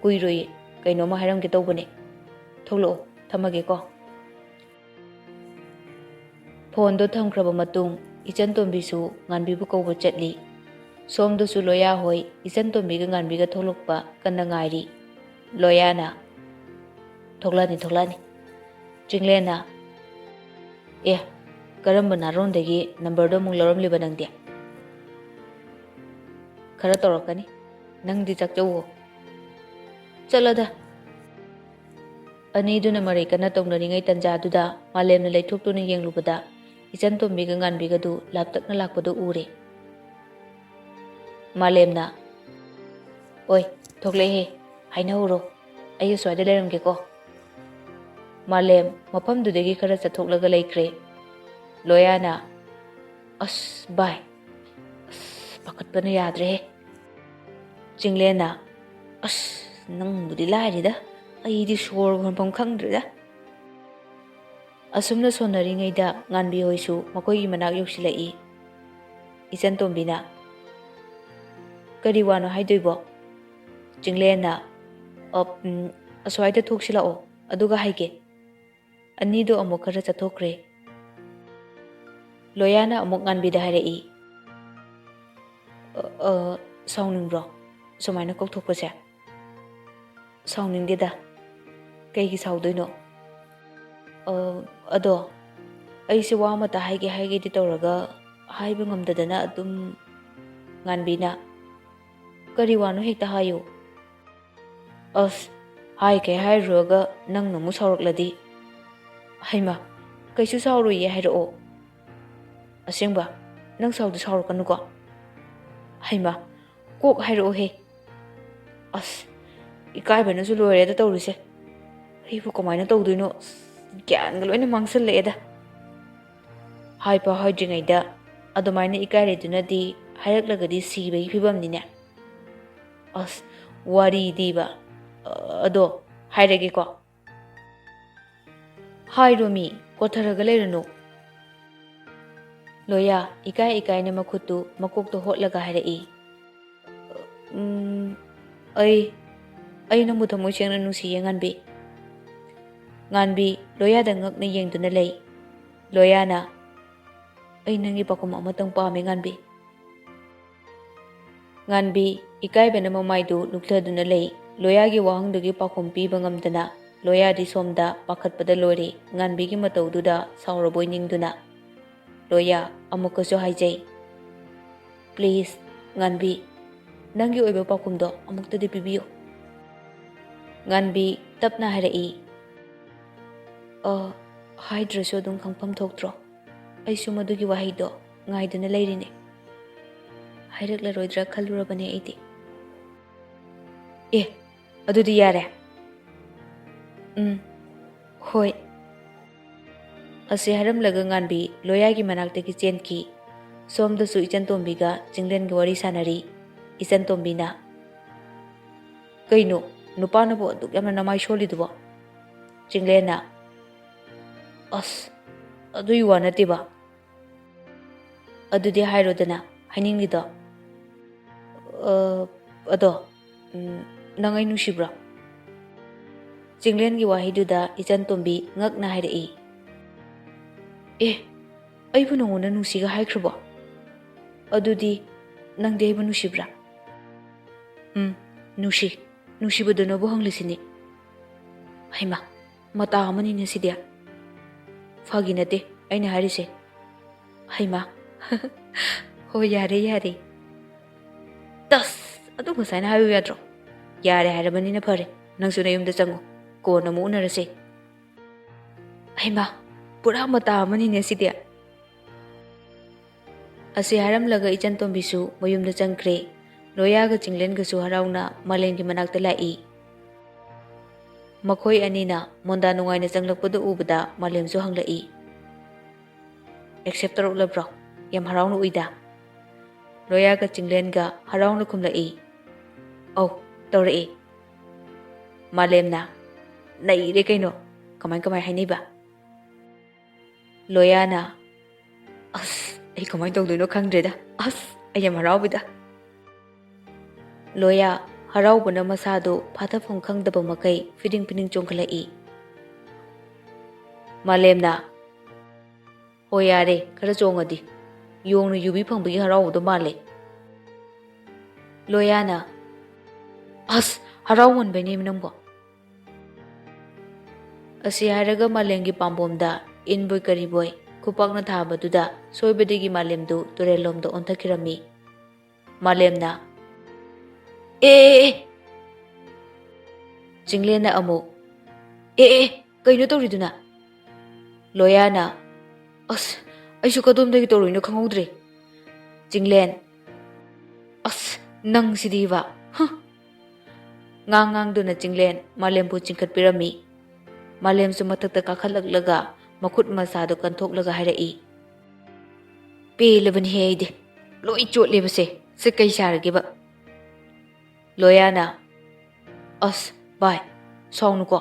ꯀꯨꯏꯔꯣꯏꯌꯦ, ꯀꯩꯅꯣꯝꯃ ꯍꯥꯏꯔꯝꯒꯦ ꯇꯧꯕꯅꯦ꯫ ꯊꯣꯛꯂꯛꯑꯣ, ꯊꯝꯃꯒꯦꯀꯣ꯫ ꯐꯣꯟꯗꯣ ꯊꯝꯈ꯭ꯔꯕ ꯃꯇꯨꯡ, ꯏꯆꯟ ꯇꯣꯝꯕꯤꯁꯨ ꯉꯥꯟꯕꯤꯕꯨ ꯀꯧꯕ ꯆꯠꯂꯤ꯫ ꯁꯣꯝꯗꯁꯨ ꯂꯣꯌꯥ ꯍꯣꯏ ꯏꯆꯟ ꯇꯣꯝꯕꯤꯒ ꯉꯥꯟꯕꯤꯒ ꯊꯣꯛꯂꯛꯄ ꯀꯟꯅ ꯉꯥꯏꯔꯤ꯫ ꯂꯣꯌꯥꯅ, "ꯊꯣꯛꯂꯛꯑꯅꯤ, ꯊꯣꯛꯂꯛꯑꯅꯤ꯫" ꯆꯤꯡꯂꯦꯟꯅ, "ꯑꯦ, ꯀꯔꯝꯕ ꯅꯥꯔꯣꯟꯗꯒꯤ ꯅꯝꯕꯔꯗꯣ ꯑꯃꯨꯛ ꯂꯧꯔꯝꯂꯤꯕ ꯅꯪꯗꯤ? ꯈꯔ ꯇꯧꯔꯛꯀꯅꯤ꯫ ꯅꯪꯗꯤ ꯆꯥꯛꯆꯧꯋꯣ꯫" ꯆꯠꯂꯗ꯫ ꯑꯅꯤꯗꯨꯅ ꯃꯔꯩ ꯀꯟꯅ ꯇꯧꯅꯔꯤꯉꯩ ꯇꯟꯖꯥꯗꯨꯗ ꯃꯥꯂꯦꯝꯅ ꯂꯩꯊꯣꯛꯇꯨꯅ ꯌꯦꯡꯂꯨꯕꯗ ꯏꯆꯟ ꯇꯣꯝꯕꯤꯒ ꯉꯥꯟꯕꯤꯒꯗꯨ ꯂꯥꯞꯇꯛꯅ ꯂꯥꯛꯄꯗꯨ ꯎꯔꯦ꯫ ꯃꯥꯂꯦꯝꯅ, "ꯑꯣꯏ, ꯊꯣꯛꯂꯛꯑꯦꯍꯦ, ꯍꯥꯏꯅꯍꯧꯔꯣ, ꯑꯩ ꯑꯁ꯭ꯋꯥꯏꯗ ꯂꯩꯔꯝꯒꯦꯀꯣ꯫" ꯃꯥꯂꯦꯝ ꯃꯐꯝꯗꯨꯗꯒꯤ ꯈꯔ ꯆꯠꯊꯣꯛꯂꯒ ꯂꯩꯈ꯭ꯔꯦ꯫ ꯂꯣꯌꯥꯅ, "ꯑꯁ ꯚꯥꯏ, ꯑꯁ ꯄꯥꯈꯠꯄꯅ ꯌꯥꯗ꯭ꯔꯦꯍꯦ꯫" ꯆꯤꯡꯂꯦꯟꯅ, "ꯑꯁ, ꯅꯪꯕꯨꯗꯤ ꯂꯥꯏꯔꯤꯗ, ꯑꯩꯗꯤ ꯁꯣꯔ ꯍꯣꯟꯐꯝ ꯈꯪꯗ꯭ꯔꯦꯗ꯫" ꯑꯁꯨꯝꯅ ꯁꯣꯟꯅꯔꯤꯉꯩꯗ ꯉꯥꯟꯕꯤ ꯍꯣꯏꯁꯨ ꯃꯈꯣꯏꯒꯤ ꯃꯅꯥꯛ ꯌꯧꯁꯤꯜꯂꯛꯏ꯫ ꯏꯆꯟ ꯇꯣꯝꯕꯤꯅ, "ꯀꯔꯤ ꯋꯥꯅꯣ ꯍꯥꯏꯗꯣꯏꯕꯣ?" ꯆꯤꯡꯂꯦꯟꯅ, "ꯑ, ꯎꯝ, ꯑꯁ꯭ꯋꯥꯏꯗ ꯊꯣꯛꯁꯤꯜꯂꯛꯑꯣ, ꯑꯗꯨꯒ ꯍꯥꯏꯒꯦ꯫" ꯑꯅꯤꯗꯣ ꯑꯃꯨꯛ ꯈꯔ ꯆꯠꯊꯣꯛꯈ꯭ꯔꯦ꯫ ꯂꯣꯌꯥꯅ ꯑꯃꯨꯛ ꯉꯥꯟꯕꯤꯗ ꯍꯥꯏꯔꯛꯏ, "ꯑ, ꯑ, ꯁꯥꯎꯅꯤꯡꯕ꯭ꯔꯣ ꯁꯨꯃꯥꯏꯅ ꯀꯧꯊꯣꯛꯄꯁꯦ?" "ꯁꯥꯎꯅꯤꯡꯗꯦꯗ꯫ ꯀꯩꯒꯤ ꯁꯥꯎꯗꯣꯏꯅꯣ? ꯑ, ꯑꯗꯣ ꯑꯩꯁꯦ ꯋꯥ ꯑꯃꯇ ꯍꯥꯏꯒꯦ ꯍꯥꯏꯒꯦꯗꯤ ꯇꯧꯔꯒ ꯍꯥꯏꯕ ꯉꯝꯗꯗꯅ ꯑꯗꯨꯝ꯫" ꯉꯥꯟꯕꯤꯅ, "ꯀꯔꯤ ꯋꯥꯅꯣ ꯍꯦꯛꯇ ꯍꯥꯏꯌꯨ꯫" "ꯑꯁ, ꯍꯥꯏꯈꯩ ꯍꯥꯏꯔꯨꯔꯒ ꯅꯪꯅ ꯑꯃꯨꯛ ꯁꯥꯎꯔꯛꯂꯗꯤ꯫" "ꯍꯩꯃꯥ, ꯀꯩꯁꯨ ꯁꯥꯎꯔꯣꯏꯌꯦ, ꯍꯥꯏꯔꯛꯑꯣ꯫" "ꯑꯁꯦꯡꯕ? ꯅꯪ ꯁꯥꯎꯗꯤ ꯁꯥꯎꯔꯛꯀꯅꯨꯀꯣ꯫" "ꯍꯩꯃꯥ, ꯀꯣꯛ ꯍꯥꯏꯔꯛꯑꯣꯍꯦ꯫" "ꯑꯁ, ꯏꯀꯥꯏꯕꯅꯁꯨ ꯂꯣꯏꯔꯦꯗ ꯇꯧꯔꯤꯁꯦ꯫ ꯑꯩꯕꯨ ꯀꯃꯥꯏꯅ ꯇꯧꯗꯣꯏꯅꯣ? ꯑꯁ, ꯒ꯭ꯌꯥꯟꯒ ꯂꯣꯏꯅ ꯃꯥꯡꯁꯜꯂꯛꯑꯦꯗ꯫ ꯍꯥꯏꯐꯥꯎ ꯍꯥꯏꯗ꯭ꯔꯤꯉꯩꯗ ꯑꯗꯨꯃꯥꯏꯅ ꯏꯀꯥꯏꯔꯤꯗꯨꯅꯗꯤ ꯍꯥꯏꯔꯛꯂꯒꯗꯤ ꯁꯤꯕꯒꯤ ꯐꯤꯕꯝꯅꯤꯅꯦ꯫ ꯑꯁ, ꯋꯥꯔꯤꯗꯤꯕ꯫ ꯑ, ꯑꯗꯣ ꯍꯥꯏꯔꯒꯦꯀꯣ꯫ ꯍꯥꯏꯔꯣꯃꯤ, ꯀꯣꯊꯔꯒ ꯂꯩꯔꯅꯨ꯫ ꯂꯣꯌꯥ ꯏꯀꯥꯏ ꯏꯀꯥꯏꯅ ꯃꯈꯨꯠꯇꯨ ꯃꯀꯣꯛꯇ ꯍꯣꯠꯂꯒ ꯍꯥꯏꯔꯛꯏ, "ꯎꯝ, ꯑꯩ, ꯑꯩ ꯅꯪꯕꯨ ꯊꯃꯣꯏ ꯁꯦꯡꯅ ꯅꯨꯡꯁꯤꯌꯦ, ꯉꯥꯟꯕꯤ꯫" ꯉꯥꯟꯕꯤ ꯂꯣꯌꯥꯗ ꯉꯛꯅ ꯌꯦꯡꯗꯨꯅ ꯂꯩ꯫ ꯂꯣꯌꯥꯅ, "ꯑꯩ ꯅꯪꯒꯤ ꯄꯥꯎꯈꯨꯝ ꯑꯃꯇꯪ ꯄꯥꯝꯃꯦ, ꯉꯥꯟꯕꯤ꯫" ꯉꯥꯟꯕꯤ ꯏꯀꯥꯏꯕꯅ ꯃꯃꯥꯏꯗꯨ ꯂꯨꯞꯊꯗꯨꯅ ꯂꯩ꯫ ꯂꯣꯌꯥꯒꯤ ꯋꯥꯍꯪꯗꯨꯒꯤ ꯄꯥꯎꯈꯨꯝ ꯄꯤꯕ ꯉꯝꯗꯅ ꯂꯣꯌꯥꯗꯤ ꯁꯣꯝꯗ ꯄꯥꯈꯠꯄꯗ ꯂꯣꯏꯔꯦ꯫ ꯉꯥꯟꯕꯤꯒꯤ ꯃꯇꯧꯗꯨꯗ ꯁꯥꯎꯔꯕꯣꯏ ꯅꯤꯡꯗꯨꯅ, "ꯂꯣꯌꯥ, ꯑꯃꯨꯛꯀꯁꯨ ꯍꯥꯏꯖꯩ, please, ꯉꯥꯟꯕꯤ, ꯅꯪꯒꯤ ꯑꯣꯏꯕ ꯄꯥꯎꯈꯨꯝꯗꯣ ꯑꯃꯨꯛꯇꯗꯤ ꯄꯤꯕꯤꯌꯨ꯫" ꯉꯥꯟꯕꯤ ꯇꯞꯅ ꯍꯥꯏꯔꯛꯏ, "ꯑ, ꯍꯥꯏꯗ꯭ꯔꯁꯨ ꯑꯗꯨꯝ ꯈꯪꯐꯝ ꯊꯣꯛꯇ꯭ꯔꯣ? ꯑꯩꯁꯨ ꯃꯗꯨꯒꯤ ꯋꯥꯍꯩꯗꯣ ꯉꯥꯏꯗꯨꯅ ꯂꯩꯔꯤꯅꯦ꯫ ꯍꯥꯏꯔꯛꯂꯔꯣꯏꯗ꯭ꯔꯥ ꯈꯜꯂꯨꯔꯕꯅꯦ ꯑꯩꯗꯤ꯫" "ꯑꯦ, ꯑꯗꯨꯗꯤ ꯌꯥꯔꯦ꯫" "ꯎꯝ, ꯍꯣꯏ꯫" ꯑꯁꯤ ꯍꯥꯏꯔꯝꯂꯒ ꯉꯥꯟꯕꯤ ꯂꯣꯌꯥꯒꯤ ꯃꯅꯥꯛꯇꯒꯤ ꯆꯦꯟꯈꯤ꯫ ꯁꯣꯝꯗꯁꯨ ꯏꯆꯟ ꯇꯣꯝꯕꯤꯒ ꯆꯤꯡꯂꯦꯟꯒ ꯋꯥꯔꯤ ꯁꯥꯟꯅꯔꯤ꯫ ꯏꯆꯟ ꯇꯣꯝꯕꯤꯅ, "ꯀꯩꯅꯣ, ꯅꯨꯄꯥꯅꯕꯨ ꯑꯗꯨꯛ ꯌꯥꯝꯅ ꯅꯃꯥꯏ ꯁꯣꯜꯂꯤꯗꯨꯕꯣ?" ꯆꯤꯡꯂꯦꯟꯅ, "ꯑꯁ, ꯑꯗꯨꯒꯤ ꯋꯥ ꯅꯠꯇꯦꯕ꯫" "ꯑꯗꯨꯗꯤ ꯍꯥꯏꯔꯣꯗꯅ, ꯍꯥꯏꯅꯤꯡꯂꯤꯗꯣ꯫" "ꯑ, ꯑꯗꯣ, ꯎꯝ, ꯅꯪ ꯑꯩ ꯅꯨꯡꯁꯤꯕ꯭ꯔꯣ?" ꯆꯤꯡꯂꯦꯟꯒꯤ ꯋꯥꯍꯩꯗꯨꯗ ꯏꯆꯟ ꯇꯣꯝꯕꯤ ꯉꯛꯅ ꯍꯥꯏꯔꯛꯏ, "ꯑꯦ, ꯑꯩꯕꯨ ꯅꯉꯣꯟꯗ ꯅꯨꯡꯁꯤꯒ ꯍꯥꯏꯈ꯭ꯔꯕꯣ? ꯑꯗꯨꯗꯤ ꯅꯪꯗꯤ ꯑꯩꯕꯨ ꯅꯨꯡꯁꯤꯕ꯭ꯔꯥ?" "ꯎꯝ, ꯅꯨꯡꯁꯤ꯫ ꯅꯨꯡꯁꯤꯕꯗꯨꯅꯕꯨ ꯍꯪꯂꯤꯁꯤꯅꯤ꯫" "ꯍꯩꯃꯥ, ꯃꯇꯥ ꯑꯃꯅꯤꯅꯦ ꯁꯤꯗꯤ꯫ ꯐꯥꯒꯤ ꯅꯠꯇꯦ ꯑꯩꯅ ꯍꯥꯏꯔꯤꯁꯦ꯫" "ꯍꯩꯃꯥ꯫" "ꯍꯣꯏ, ꯌꯥꯔꯦ, ꯌꯥꯔꯦ꯫" "ꯇꯁ! ꯑꯗꯨ ꯉꯁꯥꯏꯅ ꯍꯥꯏꯌꯨ ꯌꯥꯗ꯭ꯔꯣ?" "ꯌꯥꯔꯦ ꯍꯥꯏꯔꯕꯅꯤꯅ ꯐꯔꯦ꯫ ꯅꯪꯁꯨ ꯅꯌꯨꯝꯗ ꯆꯪꯉꯣ꯫ ꯀꯣꯟꯅ ꯑꯃꯨꯛ ꯎꯅꯔꯁꯦ꯫" "ꯍꯩꯃꯥ, ꯄꯨꯔꯥ ꯃꯇꯥ ꯑꯃꯅꯤꯅꯦ ꯁꯤꯗꯤ꯫" ꯑꯁꯤ ꯍꯥꯏꯔꯝꯂꯒ ꯏꯆꯟ ꯇꯣꯝꯕꯤꯁꯨ ꯃꯌꯨꯝꯗ ꯆꯪꯈ꯭ꯔꯦ꯫ ꯂꯣꯌꯥꯒ ꯆꯤꯡꯂꯦꯟꯒꯁꯨ ꯍꯔꯥꯎꯅ ꯃꯥꯂꯦꯝꯒꯤ ꯃꯅꯥꯛꯇ ꯂꯥꯛꯏ꯫ ꯃꯈꯣꯏ ꯑꯅꯤꯅ ꯃꯣꯟꯗꯥ ꯅꯨꯡꯉꯥꯏꯅ ꯆꯪꯂꯛꯄꯗꯨ ꯎꯕꯗ ꯃꯥꯂꯦꯝꯁꯨ ꯍꯪꯂꯛꯏ, "ꯑꯦꯛꯁꯦꯞ ꯇꯧꯔꯛꯂꯕ꯭ꯔꯣ? ꯌꯥꯝ ꯍꯔꯥꯎꯅ ꯎꯏꯗ꯫" ꯂꯣꯌꯥꯒ ꯆꯤꯡꯂꯦꯟꯒ ꯍꯔꯥꯎꯅ ꯈꯨꯝꯂꯛꯏ, "ꯑꯧ, ꯇꯧꯔꯛꯏ꯫" ꯃꯥꯂꯦꯝꯅ, "ꯅꯩꯔꯦ ꯀꯩꯅꯣ꯫ ꯀꯃꯥꯏ ꯀꯃꯥꯏ ꯍꯥꯏꯅꯩꯕ?" ꯂꯣꯌꯥꯅ, "ꯑꯁ, ꯑꯩ ꯀꯃꯥꯏꯅ ꯇꯧꯗꯣꯏꯅꯣ ꯈꯪꯗ꯭ꯔꯦꯗ꯫ ꯑꯁ, ꯑꯩ ꯌꯥꯝ ꯍꯔꯥꯎꯕꯤꯗ꯫" ꯂꯣꯌꯥ ꯍꯔꯥꯎꯕꯅ ꯃꯁꯥꯗꯨ ꯐꯥꯊꯐꯝ ꯈꯪꯗꯕ ꯃꯈꯩ ꯐꯤꯗꯤꯡ ꯐꯤꯗꯤꯡ ꯆꯣꯡꯈꯠꯂꯛꯏ꯫ ꯃꯥꯂꯦꯝꯅ, "ꯍꯣꯏ ꯌꯥꯔꯦ, ꯈꯔ ꯆꯣꯡꯉꯗꯤ꯫ ꯌꯣꯡꯅ ꯌꯨꯕꯤ ꯐꯪꯕꯒꯤ ꯍꯔꯥꯎꯕꯗꯣ ꯃꯥꯜꯂꯦ꯫" ꯂꯣꯌꯥꯅ, "ꯑꯁ, ꯍꯔꯥꯎꯃꯟꯕꯩꯅꯦ ꯅꯪꯕꯣ꯫" ꯑꯁꯤ ꯍꯥꯏꯔꯒ ꯃꯥꯂꯦꯝꯒꯤ ꯄꯥꯝꯕꯣꯝꯗ ꯏꯟꯕꯣꯏ ꯀꯔꯤꯕꯣꯏ ꯈꯨꯄꯥꯛꯅ ꯊꯥꯕꯗꯨꯗ ꯁꯣꯏꯕꯗꯒꯤ ꯃꯥꯂꯦꯝꯗꯨ ꯇꯨꯔꯦꯜꯂꯣꯝꯗ ꯑꯣꯟꯊꯈꯤꯔꯝꯃꯤ꯫ ꯃꯥꯂꯦꯝꯅ, "ꯑꯦ, ꯑꯦ, ꯑꯦ!" ꯆꯤꯡꯂꯦꯟꯅ ꯑꯃꯨꯛ, "ꯑꯦ, ꯑꯦ, ꯀꯩꯅꯣ ꯇꯧꯔꯤꯗꯨꯅ?" ꯂꯣꯌꯥꯅ, "ꯑꯁ, ꯑꯩꯁꯨ ꯀꯗꯣꯝꯗꯒꯤ ꯇꯧꯔꯨꯏꯅꯣ ꯈꯪꯍꯧꯗ꯭ꯔꯦ꯫" ꯆꯤꯡꯂꯦꯟ, "ꯑꯁ, ꯅꯪꯁꯤꯗꯤꯕ, ꯍ!" ꯉꯥꯡ ꯉꯥꯡꯗꯨꯅ ꯆꯤꯡꯂꯦꯟ ꯃꯥꯂꯦꯝꯕꯨ ꯆꯤꯡꯈꯠꯄꯤꯔꯝꯃꯤ꯫ ꯃꯥꯂꯦꯝꯁꯨ ꯃꯊꯛꯇ ꯀꯥꯈꯠꯂꯛꯂꯒ ꯃꯈꯨꯠ ꯃꯁꯥꯗꯨ ꯀꯟꯊꯣꯛꯂꯒ ꯍꯥꯏꯔꯛꯏ, "ꯄꯦꯜꯂꯕꯅꯤꯍꯦ ꯑꯩꯗꯤ꯫ ꯂꯣꯏ ꯆꯣꯠꯂꯦꯕꯁꯦ꯫ ꯁꯦ, ꯀꯩ ꯁꯥꯔꯒꯦꯕ?" ꯂꯣꯌꯥꯅ, "ꯑꯁ, ꯚꯥꯏ, ꯁꯥꯎꯅꯨꯀꯣ꯫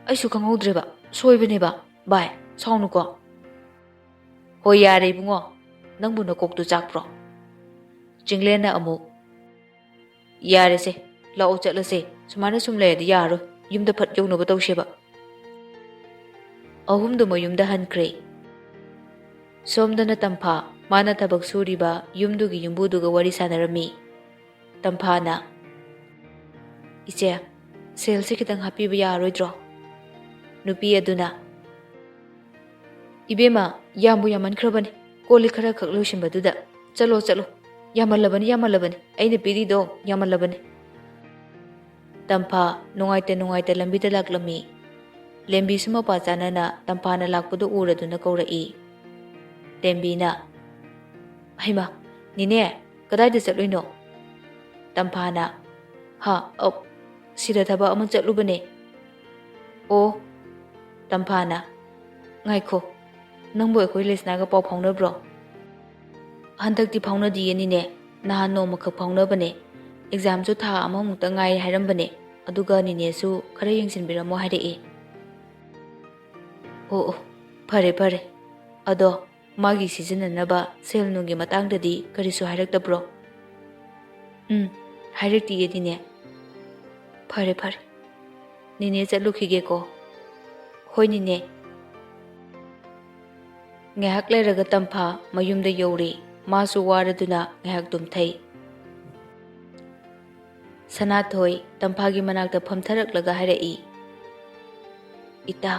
ꯑꯩꯁꯨ ꯈꯪꯍꯧꯗ꯭ꯔꯦꯕ꯫ ꯁꯣꯏꯕꯅꯦꯕ꯫ ꯚꯥꯏ, ꯁꯥꯎꯅꯨꯀꯣ꯫" "ꯍꯣꯏ, ꯌꯥꯔꯦ ꯏꯕꯨꯡꯉꯣ꯫ ꯅꯪꯕꯨ ꯅꯀꯣꯛꯇꯨ ꯆꯥꯛꯄ꯭ꯔꯣ?" ꯆꯤꯡꯂꯦꯟꯅ ꯑꯃꯨꯛ, "ꯌꯥꯔꯦꯁꯦ, ꯂꯥꯛꯑꯣ ꯆꯠꯂꯁꯦ꯫ ꯁꯨꯃꯥꯏꯅ ꯁꯨꯝ ꯂꯩꯔꯗꯤ ꯌꯥꯔꯔꯣꯏ꯫ ꯌꯨꯝꯗ ꯐꯠ ꯌꯧꯅꯕ ꯇꯧꯁꯦꯕ꯫" ꯑꯍꯨꯝꯗꯨ ꯃꯌꯨꯝꯗ ꯍꯟꯈ꯭ꯔꯦ꯫ ꯁꯣꯝꯗꯅ ꯇꯝꯐꯥ, ꯃꯥꯅ ꯊꯕꯛ ꯁꯨꯔꯤꯕ ꯌꯨꯝꯗꯨꯒꯤ ꯌꯨꯝꯕꯨꯗꯨꯒ ꯋꯥꯔꯤ ꯁꯥꯟꯅꯔꯝꯃꯤ꯫ ꯇꯝꯐꯥꯅ, "ꯏꯆꯦ, ꯁꯦꯜꯁꯦ ꯈꯤꯇꯪ ꯍꯥꯞꯄꯤꯕ ꯌꯥꯔꯣꯏꯗ꯭ꯔꯣ?" ꯅꯨꯄꯤ ꯑꯗꯨꯅ, "ꯏꯕꯦꯝꯃ, ꯌꯥꯝꯕꯨ ꯌꯥꯝꯃꯟꯈ꯭ꯔꯕꯅꯤ꯫ ꯀꯣꯜ ꯂꯤꯛ ꯈꯔ ꯈꯛ ꯂꯣꯏꯁꯤꯟꯕꯗꯨꯗ꯫ ꯆꯠꯂꯣ, ꯆꯠꯂꯣ꯫ ꯌꯥꯝꯃꯜꯂꯕꯅꯤ, ꯌꯥꯝꯃꯜꯂꯕꯅꯤ꯫ ꯑꯩꯅ ꯄꯤꯔꯤꯗꯣ ꯌꯥꯝꯃꯜꯂꯕꯅꯤ꯫" ꯇꯝꯐꯥ ꯅꯨꯡꯉꯥꯏꯇ ꯅꯨꯡꯉꯥꯏꯇ ꯂꯝꯕꯤꯗ ꯂꯥꯛꯂꯝꯃꯤ꯫ ꯂꯦꯝꯕꯤꯁꯨ ꯃꯄꯥ ꯆꯥꯅꯅ ꯇꯝꯐꯥꯅ ꯂꯥꯛꯄꯗꯨ ꯎꯔꯗꯨꯅ ꯀꯧꯔꯛꯏ꯫ ꯂꯦꯝꯕꯤꯅ, "ꯍꯩꯃꯥ, ꯅꯦꯅꯦ, ꯀꯗꯥꯏꯗ ꯆꯠꯂꯨꯏꯅꯣ?" ꯇꯝꯐꯥꯅ, "ꯍꯥ, ꯑ, ꯁꯤꯗ ꯊꯕꯛ ꯑꯃ ꯆꯠꯂꯨꯕꯅꯦ꯫" ꯑꯣ, ꯇꯝꯐꯥꯅ, "ꯉꯥꯏꯈꯣ, ꯅꯪꯕꯨ ꯑꯩꯈꯣꯏ ꯂꯩꯁꯅꯥꯒ ꯄꯥꯎ ꯐꯥꯎꯅꯕ꯭ꯔꯣ?" "ꯍꯟꯗꯛꯇꯤ ꯐꯥꯎꯅꯗꯤꯌꯦ ꯅꯤꯅꯦ, ꯅꯍꯥꯟ ꯅꯣꯡꯃꯈꯛ ꯐꯥꯎꯅꯕꯅꯦ꯫ ꯑꯦꯛꯖꯥꯝꯁꯨ ꯊꯥ ꯑꯃꯃꯨꯛꯇ ꯉꯥꯏ ꯍꯥꯏꯔꯝꯕꯅꯦ, ꯑꯗꯨꯒ ꯅꯤꯅꯦꯁꯨ ꯈꯔ ꯌꯦꯡꯁꯤꯟꯕꯤꯔꯝꯃꯣ ꯍꯥꯏꯔꯛꯑꯦ꯫" "ꯑꯣ ꯑꯣ, ꯐꯔꯦ ꯐꯔꯦ꯫ ꯑꯗꯣ ꯃꯥꯒꯤ ꯁꯤꯖꯤꯟꯅꯅꯕ ꯁꯦꯜ ꯅꯨꯡꯒꯤ ꯃꯇꯥꯡꯗꯗꯤ ꯀꯔꯤꯁꯨ ꯍꯥꯏꯔꯛꯇꯕ꯭ꯔꯣ?" "ꯎꯝ, ꯍꯥꯏꯔꯛꯇꯤꯌꯦ ꯅꯤꯅꯦ꯫" "ꯐꯔꯦ ꯐꯔꯦ, ꯅꯤꯅꯦ ꯆꯠꯂꯨꯈꯤꯒꯦꯀꯣ꯫" "ꯍꯣꯏ ꯅꯤꯅꯦ꯫" ꯉꯥꯏꯍꯥꯛ ꯂꯩꯔꯒ ꯇꯝꯐꯥ ꯃꯌꯨꯝꯗ ꯌꯧꯔꯦ꯫ ꯃꯥꯁꯨ ꯋꯥꯔꯗꯨꯅ ꯉꯥꯏꯍꯥꯛ ꯇꯨꯝꯊꯩ꯫ ꯁꯅꯥꯊꯣꯏ ꯇꯝꯐꯥꯒꯤ ꯃꯅꯥꯛꯇ ꯐꯝꯊꯔꯛꯂꯒ ꯍꯥꯏꯔꯛꯏ, "ꯏꯇꯥ,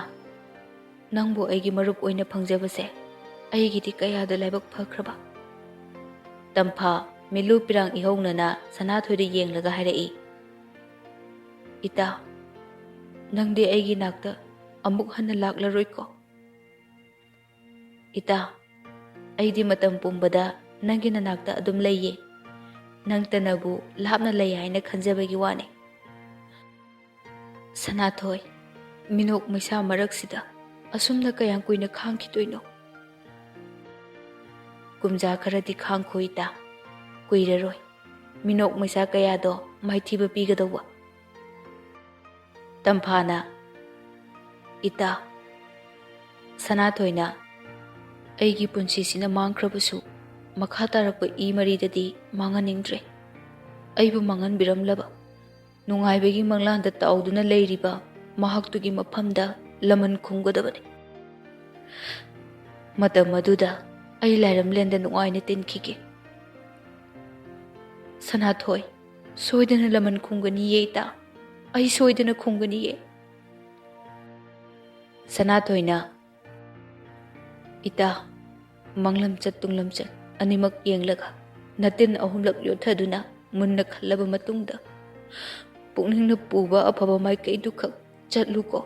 ꯅꯪꯕꯨ ꯑꯩꯒꯤ ꯃꯔꯨꯞ ꯑꯣꯏꯅ ꯐꯪꯖꯕꯁꯦ ꯑꯩꯒꯤꯗꯤ ꯀꯌꯥꯗ ꯂꯥꯏꯕꯛ ꯐꯈ꯭ꯔꯕ!" ꯇꯝꯐꯥ ꯃꯤꯠꯂꯨ ꯄꯤꯔꯥꯡ ꯏꯍꯧꯅꯅ ꯁꯅꯥꯊꯣꯏꯗ ꯌꯦꯡꯂꯒ ꯍꯥꯏꯔꯛꯏ, "ꯏꯇꯥ, ꯅꯪꯗꯤ ꯑꯩꯒꯤ ꯅꯥꯛꯇ ꯑꯃꯨꯛ ꯍꯟꯅ ꯂꯥꯛꯂꯔꯣꯏꯀꯣ?" "ꯏꯇꯥ, ꯑꯩꯗꯤ ꯃꯇꯝ ꯄꯨꯝꯕꯗ ꯅꯪꯒꯤ ꯅꯅꯥꯛꯇ ꯑꯗꯨꯝ ꯂꯩꯌꯦ꯫ ꯅꯪꯇꯅꯕꯨ ꯂꯥꯞꯅ ꯂꯩ ꯍꯥꯏꯅ ꯈꯟꯖꯕꯒꯤ ꯋꯥꯅꯤ꯫" "ꯁꯅꯥꯊꯣꯏ, ꯃꯤꯅꯣꯛ ꯃꯩꯁꯥ ꯃꯔꯛꯁꯤꯗ ꯑꯁꯨꯝꯅ ꯀꯌꯥꯝ ꯀꯨꯏꯅ ꯈꯥꯡꯈꯤꯗꯣꯏꯅꯣ?" "ꯀꯨꯝꯖꯥ ꯈꯔꯗꯤ ꯈꯥꯡꯈꯣ ꯏꯇꯥ, ꯀꯨꯏꯔꯔꯣꯏ ꯃꯤꯅꯣꯛ ꯃꯩꯁꯥ ꯀꯌꯥꯗꯣ ꯃꯥꯏꯊꯤꯕ ꯄꯤꯒꯗꯧꯕ꯫" ꯇꯝꯐꯥꯅ, "ꯏꯇꯥ, ꯁꯅꯥꯊꯣꯏꯅ ꯑꯩꯒꯤ ꯄꯨꯟꯁꯤꯁꯤꯅ ꯃꯥꯡꯈ꯭ꯔꯕꯁꯨ ꯃꯈꯥ ꯇꯥꯔꯛꯄ ꯏ ꯃꯔꯤꯗꯗꯤ ꯃꯥꯡꯍꯟꯅꯤꯡꯗ꯭ꯔꯦ꯫ ꯑꯩꯕꯨ ꯃꯥꯡꯍꯟꯕꯤꯔꯝꯂꯕ ꯅꯨꯡꯉꯥꯏꯕꯒꯤ ꯃꯪꯂꯥꯟꯗ ꯇꯥꯎꯗꯨꯅ ꯂꯩꯔꯤꯕ ꯃꯍꯥꯛꯇꯨꯒꯤ ꯃꯐꯝꯗ ꯂꯃꯟ ꯈꯨꯝꯒꯗꯕꯅꯤ꯫ ꯃꯇꯝ ꯑꯗꯨꯗ ꯑꯩ ꯂꯥꯏꯔꯝꯂꯦꯟꯗ ꯅꯨꯡꯉꯥꯏꯅ ꯇꯤꯟꯈꯤꯒꯦ꯫" "ꯁꯅꯥꯊꯣꯏ, ꯁꯣꯏꯗꯅ ꯂꯃꯟ ꯈꯨꯝꯒꯅꯤꯌꯦ ꯏꯇꯥ, ꯑꯩ ꯁꯣꯏꯗꯅ ꯈꯨꯝꯒꯅꯤꯌꯦ꯫" ꯁꯅꯥꯊꯣꯏꯅ, "ꯏꯇꯥ, ꯃꯥꯡꯂꯝꯆꯠ ꯇꯨꯡꯂꯝꯆꯠ ꯑꯅꯤꯃꯛ ꯌꯦꯡꯂꯒ ꯅꯇꯤꯟ ꯑꯍꯨꯝꯂꯛ ꯌꯣꯠꯊꯗꯨꯅ ꯃꯨꯟꯅ ꯈꯜꯂꯕ ꯃꯇꯨꯡꯗ ꯄꯨꯛꯅꯤꯡꯅ ꯄꯨꯕ ꯑꯐꯕ ꯃꯥꯏꯀꯩꯗꯨꯈꯛ ꯆꯠꯂꯨꯀꯣ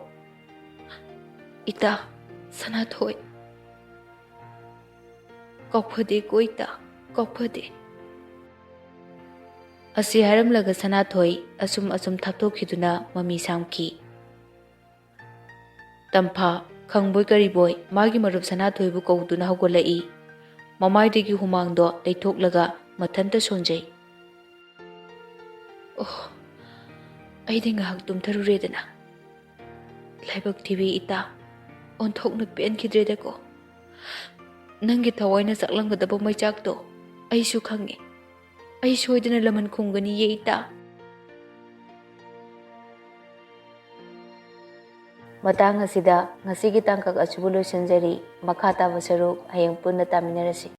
ꯏꯇꯥ꯫ ꯁꯅꯥꯊꯣꯏ, ꯀꯥꯎꯐꯗꯦꯀꯣ ꯏꯇꯥ, ꯀꯥꯎꯐꯗꯦ꯫" ꯑꯁꯤ ꯍꯥꯏꯔꯝꯂꯒ ꯁꯅꯥꯊꯣꯏ ꯑꯁꯨꯝ ꯑꯁꯨꯝ ꯊꯥꯞꯇꯣꯛꯈꯤꯗꯨꯅ ꯃꯃꯤ ꯁꯥꯝꯈꯤ꯫ ꯇꯝꯐꯥ, ꯈꯪꯕꯣꯏ ꯀꯔꯤꯕꯣꯏ ꯃꯥꯒꯤ ꯃꯔꯨꯞ ꯁꯅꯥꯊꯣꯏꯕꯨ ꯀꯧꯗꯨꯅ ꯍꯧꯒꯠꯂꯛꯏ꯫ ꯃꯃꯥꯏꯗꯒꯤ ꯍꯨꯃꯥꯡꯗꯣ ꯂꯩꯊꯣꯛꯂꯒ ꯃꯊꯟꯇ ꯁꯣꯟꯖꯩ꯫ ꯑꯣ, ꯑꯩꯗꯤ ꯉꯥꯏꯍꯥꯛ ꯇꯨꯝꯊꯔꯨꯔꯦꯗꯅ꯫ ꯂꯥꯏꯕꯛ ꯊꯤꯕꯤ ꯏꯇꯥ, ꯑꯣꯟꯊꯣꯛꯅ ꯄꯦꯟꯈꯤꯗ꯭ꯔꯦꯗꯀꯣ꯫ ꯅꯪꯒꯤ ꯊꯋꯥꯏꯅ ꯆꯥꯛꯂꯝꯒꯗꯕ ꯃꯩꯆꯥꯛꯇꯣ ꯑꯩꯁꯨ ꯈꯪꯉꯦ꯫ ꯑꯩ ꯁꯣꯏꯗꯅ ꯂꯃꯟ ꯈꯨꯝꯒꯅꯤꯌꯦ ꯏꯇꯥ꯫ ꯃꯇꯥꯡ ꯑꯁꯤꯗ ꯉꯁꯤꯒꯤ ꯇꯥꯡꯀꯛ ꯑꯁꯤꯕꯨ ꯂꯣꯏꯁꯤꯟꯖꯔꯤ꯫ ꯃꯈꯥ ꯇꯥꯕ ꯁꯔꯨꯛ ꯍꯌꯦꯡ ꯄꯨꯟꯅ ꯇꯥꯃꯤꯟꯅꯔꯁꯤ꯫